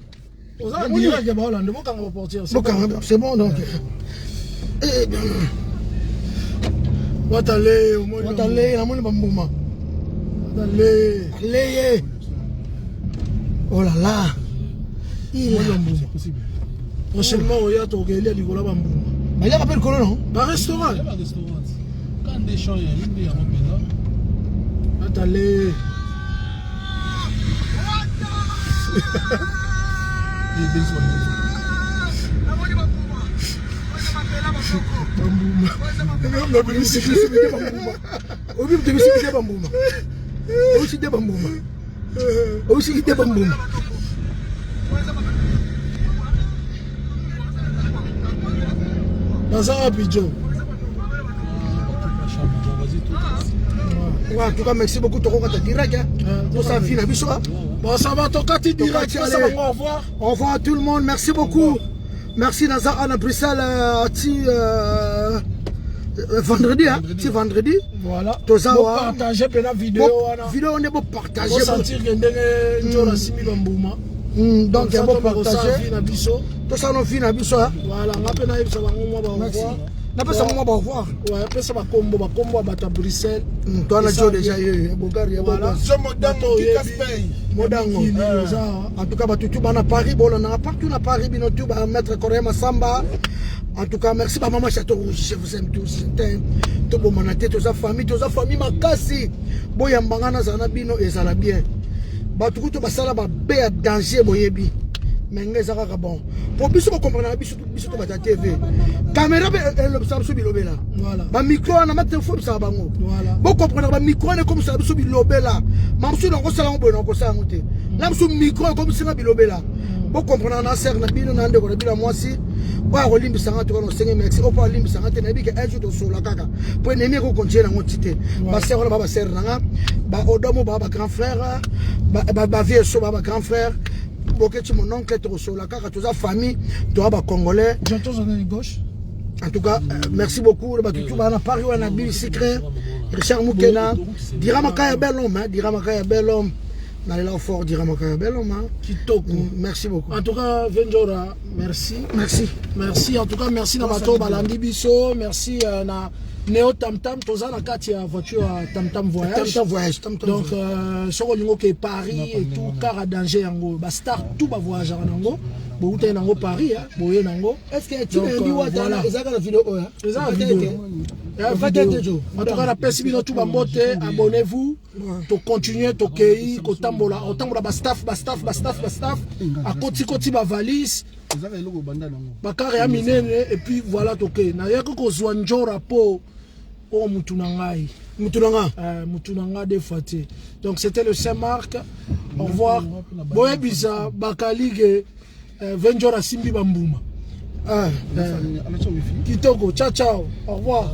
[SPEAKER 1] Oza en direct ya baolanda, bokanga ba portière.
[SPEAKER 2] Bokanga, c'est bon donc. Eh bien.
[SPEAKER 1] Watale, omoni.
[SPEAKER 2] Watale, namoni bambuma.
[SPEAKER 1] Watale.
[SPEAKER 2] Leye. Oh là là.
[SPEAKER 1] Il a bambuma. Prochainement oya tokelia likolo ya bambuma.
[SPEAKER 2] Baliaka mpe likolo non?
[SPEAKER 1] Ba restaurant.
[SPEAKER 3] Ba restaurant. Quand des champs ya yinde yango mpenza.
[SPEAKER 1] Watale.
[SPEAKER 2] Obi mtebisi bambuma. Obi de bambuma. Obi de bambuma.
[SPEAKER 1] Naza wapi Jo?
[SPEAKER 2] Ouais, en tout cas, merci beaucoup. Toko direct. Hein. Pour sa vie, na biso.
[SPEAKER 1] Bon, ça va, tokati direct.
[SPEAKER 2] Tokati,
[SPEAKER 1] Pesa
[SPEAKER 2] allez.
[SPEAKER 1] bango au revoir.
[SPEAKER 2] Au revoir à tout le monde. Merci beaucoup. Merci Nazar Anna Bruxelles. Ti, vendredi, hein. Ti vendredi.
[SPEAKER 1] Voilà.
[SPEAKER 2] Toza wa.
[SPEAKER 1] Partager pena vidéo wana.
[SPEAKER 2] Vidéo on est beau partager.
[SPEAKER 1] Bo sentir que ndenge Njora asimbi bambuma.
[SPEAKER 2] Donc
[SPEAKER 1] Comme ça,
[SPEAKER 2] bon
[SPEAKER 1] tomeka kosala
[SPEAKER 2] partager.
[SPEAKER 1] vie na biso.
[SPEAKER 2] Tout ça nos vie na biso. Hein.
[SPEAKER 1] Voilà, nga pe nayebisa bango mwa ba au
[SPEAKER 2] Merci.
[SPEAKER 1] revoir.
[SPEAKER 2] Napesa mwa ba au revoir.
[SPEAKER 1] Ouais, pesa bakombo, bakombo ya bato ya Bruxelles.
[SPEAKER 2] Toi na
[SPEAKER 1] Esa
[SPEAKER 2] Jo
[SPEAKER 1] bien.
[SPEAKER 2] déjà yo, Bogari ya
[SPEAKER 1] Voilà.
[SPEAKER 2] Bogari.
[SPEAKER 4] Jo Modango
[SPEAKER 1] Bato
[SPEAKER 4] qui
[SPEAKER 1] oyebi.
[SPEAKER 4] paye.
[SPEAKER 2] Modango.
[SPEAKER 1] Mikili, oza awa.
[SPEAKER 2] En tout cas, bato tu bana Paris, bon, on a partout na Paris, bino tu ba maître Corée Massamba. En tout cas, merci ba maman Château Rouge, je vous aime tous. Tout bon manate, tous sa famille, tous sa famille makasi. Boyambanga na zana bino ezala bien. Bato kutu basala ba be ya danger boyebi. Mais nga ezaka kaka bon. Po biso ba comprendre biso biso to bata TV. Caméra be elobisa biso bilobela.
[SPEAKER 1] Voilà.
[SPEAKER 2] Ba micro wana ma telefone bisa bango.
[SPEAKER 1] Voilà.
[SPEAKER 2] Bo comprendre ba micro wana comme ça biso bilobela. Ma mosusu na kosala ngo boye na kosala ngo te. Na mosusu micro comme singa bilobela. Bo comprendre na ser na bino na ndeko na bino ya mwasi. Oyo akolimbisa nga toka na osenge merci. Oyo po alimbisa nga te nayebi ke un jour tosola kaka. Po ennemi eko continuer nango ti te. Ba sœur wana ba ba sœur na nga. Ba odomo ba ba grand frère. Ba ba vieux so ba ba grand frère. Boketi mon oncle tokosola kaka toza famille toza ba congolais.
[SPEAKER 1] J'entends en gauche.
[SPEAKER 2] En tout cas, merci beaucoup. Bato tu bana Paris wana Bill Secret, Richard Mukena, Dira Makaya bel homme, hein, Dira Makaya bel homme. Nalela fort Dira Makaya bel homme, hein.
[SPEAKER 1] Kitoko.
[SPEAKER 2] Merci beaucoup.
[SPEAKER 1] En tout cas, Venjora, merci.
[SPEAKER 2] Merci.
[SPEAKER 1] Merci en tout cas, merci na bato balandi biso, merci na Neo Tam Tam toza na kati ya voiture ya Tam Tam Voyage.
[SPEAKER 2] Tam Tam Voyage, Tam Tam.
[SPEAKER 1] Donc soko olingo ke Paris et tout car à danger yango, ba star tout ba voyager nango. Bouta nango Paris hein, boye nango.
[SPEAKER 2] Est-ce que tu
[SPEAKER 1] Donc,
[SPEAKER 2] as dit
[SPEAKER 1] voilà.
[SPEAKER 2] voilà, ezaka na vidéo oyo?
[SPEAKER 1] Eza vidéo. Vidéo. En tout cas, la pesi bino tout bambote, abonnez-vous. To continuer to kei kotambola, otambola ba staff, ba staff, ba staff, ba staff. Akoti koti ba valise.
[SPEAKER 4] Ezaka eloko banda nango.
[SPEAKER 1] Bakare ya minene et puis voilà toke. Na yako kozwa njora po o mutu na ngai.
[SPEAKER 2] Mutu na nga.
[SPEAKER 1] Mutu na nga des fois te. Donc c'était le Saint-Marc. Au revoir. Boyebisa bakalige Venjora simbi bambuma. Ah,
[SPEAKER 4] Alati wifi.
[SPEAKER 1] Kitoko, ciao ciao, au revoir.